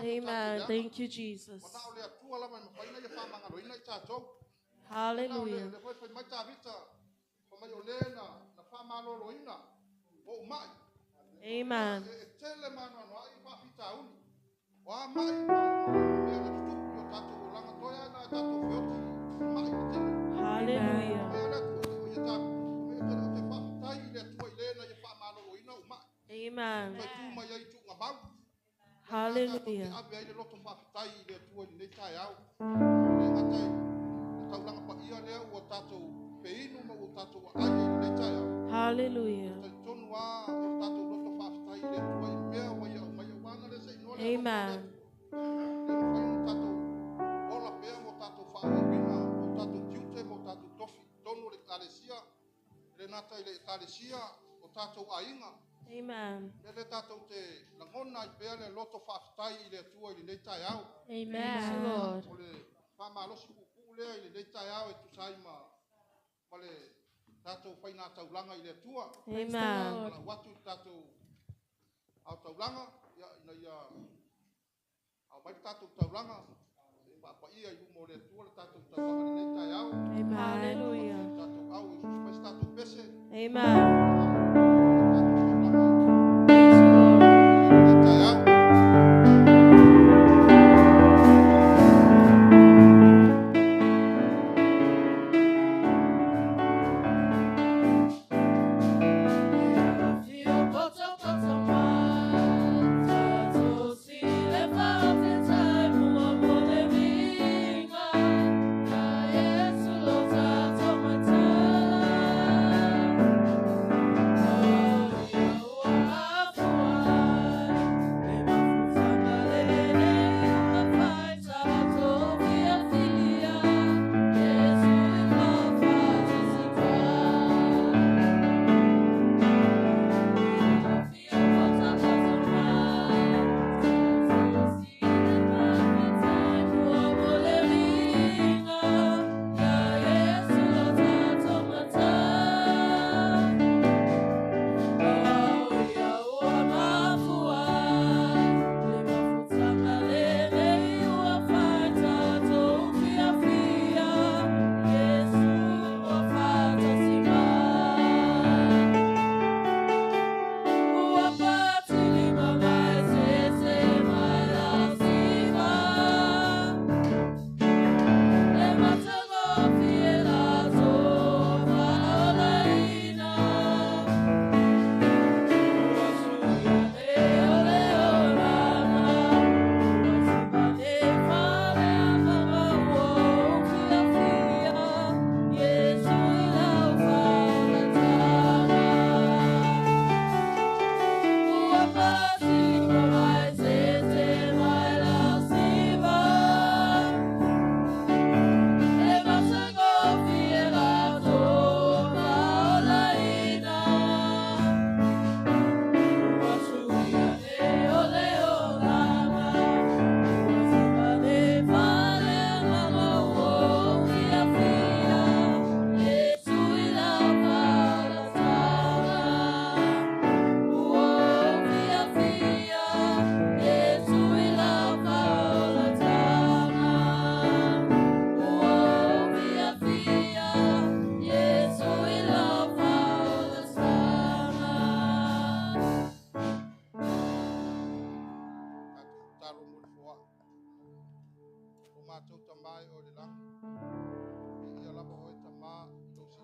Amen. Thank you, Jesus. Hallelujah. Amen. Hallelujah. Amen. Hallelujah. Hallelujah. Amen. Amen. Amen. Thank you, Lord. Amen. Amen. Hallelujah. Amen.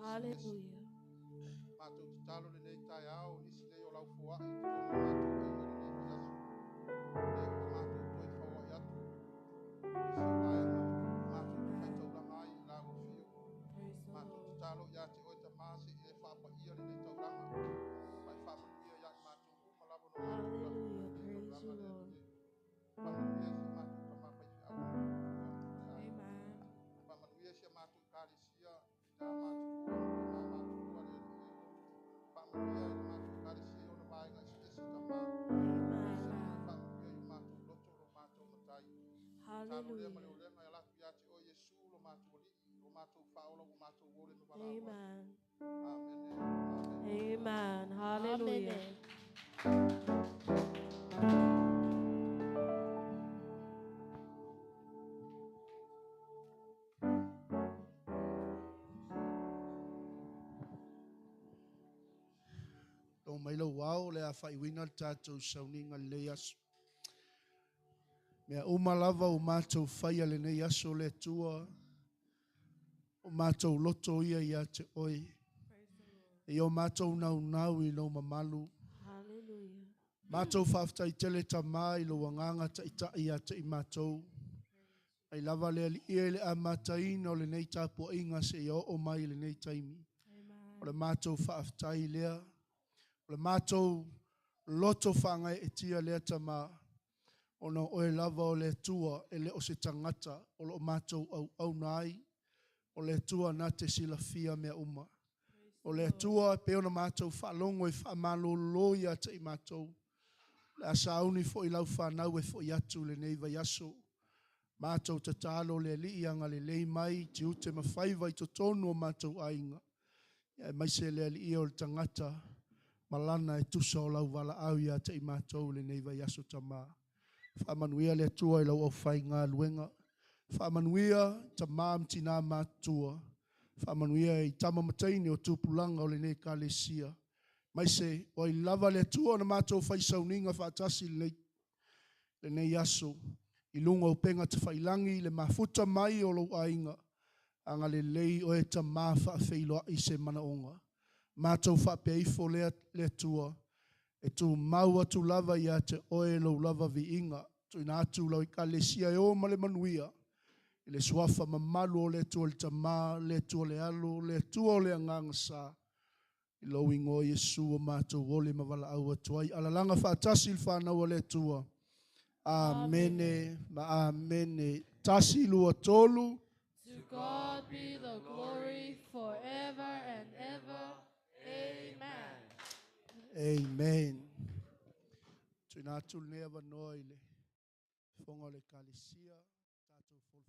Hallelujah. Hallelujah. Praise you, Lord. Hallelujah. Amen. Amen. Hallelujah. Amen. Tō mai lau ao le a whaiwina le tātou sauniga le aso. Mea uma lava o mātou whaia le nei aso le tua, o mātou loto ia ia te oi. E o mātou nau nau i lau mamalu. Hallelujah. Mātou whaaftai tele tamā i lau anganga ta ita ia te i mātou. Ai lava le ali ia le a mātaina o le nei tāpua inga se ia o mai le nei taimi. O le mātou whaaftai lea. O le mātou loto whangai e tia lea tama. O no oe lava o le tua e le o se tangata o lo mātou au au nai. O le tua nā te silafia mea uma. O le tua pe ona mātou whaalongo e whaamalolo ia te i mātou. Le asa auni fo i lau whanau e fo i atu le nei vai aso. Mātou tatalo le li anga le lei mai, te ute mawhaiva i totonu o mātou ainga. Ia e maise le ali o le tangata, malana e tusa o lau wala au ia te i mātou le nei vai aso tama. Whaamanuia le atua i lau au whai ngā luenga. Whaamanuia ta maam tina mātua. Whaamanuia i tama mataini o tupulanga o le nei kalesia. Mai se, o i lava le atua na mātou whai sauninga whaatasi le nei aso. I lunga o penga te whailangi, le mafuta mai o lou ainga. Anga le lei o e ta mā whaawheiloa i se manaonga. Mātou whaapeifo le atua. E tū mau atu lava ia te oe lau lava viinga. Tuina atu lau i kalesia e o ma le manuia. I le suafa mamalu o le atua le tamā, le atua le alo, le atua o le anganga sa. I lau ingoa Iesu o mātou ole ma wala au atu ai. Alalanga whaatasi le whanau o le atua. Amene ma amene. Tasi lua tolu. To God be the glory forever and ever. Amen. Amen. Tuina atu le nea wanoa i le fonga o le kalesia. Tātou.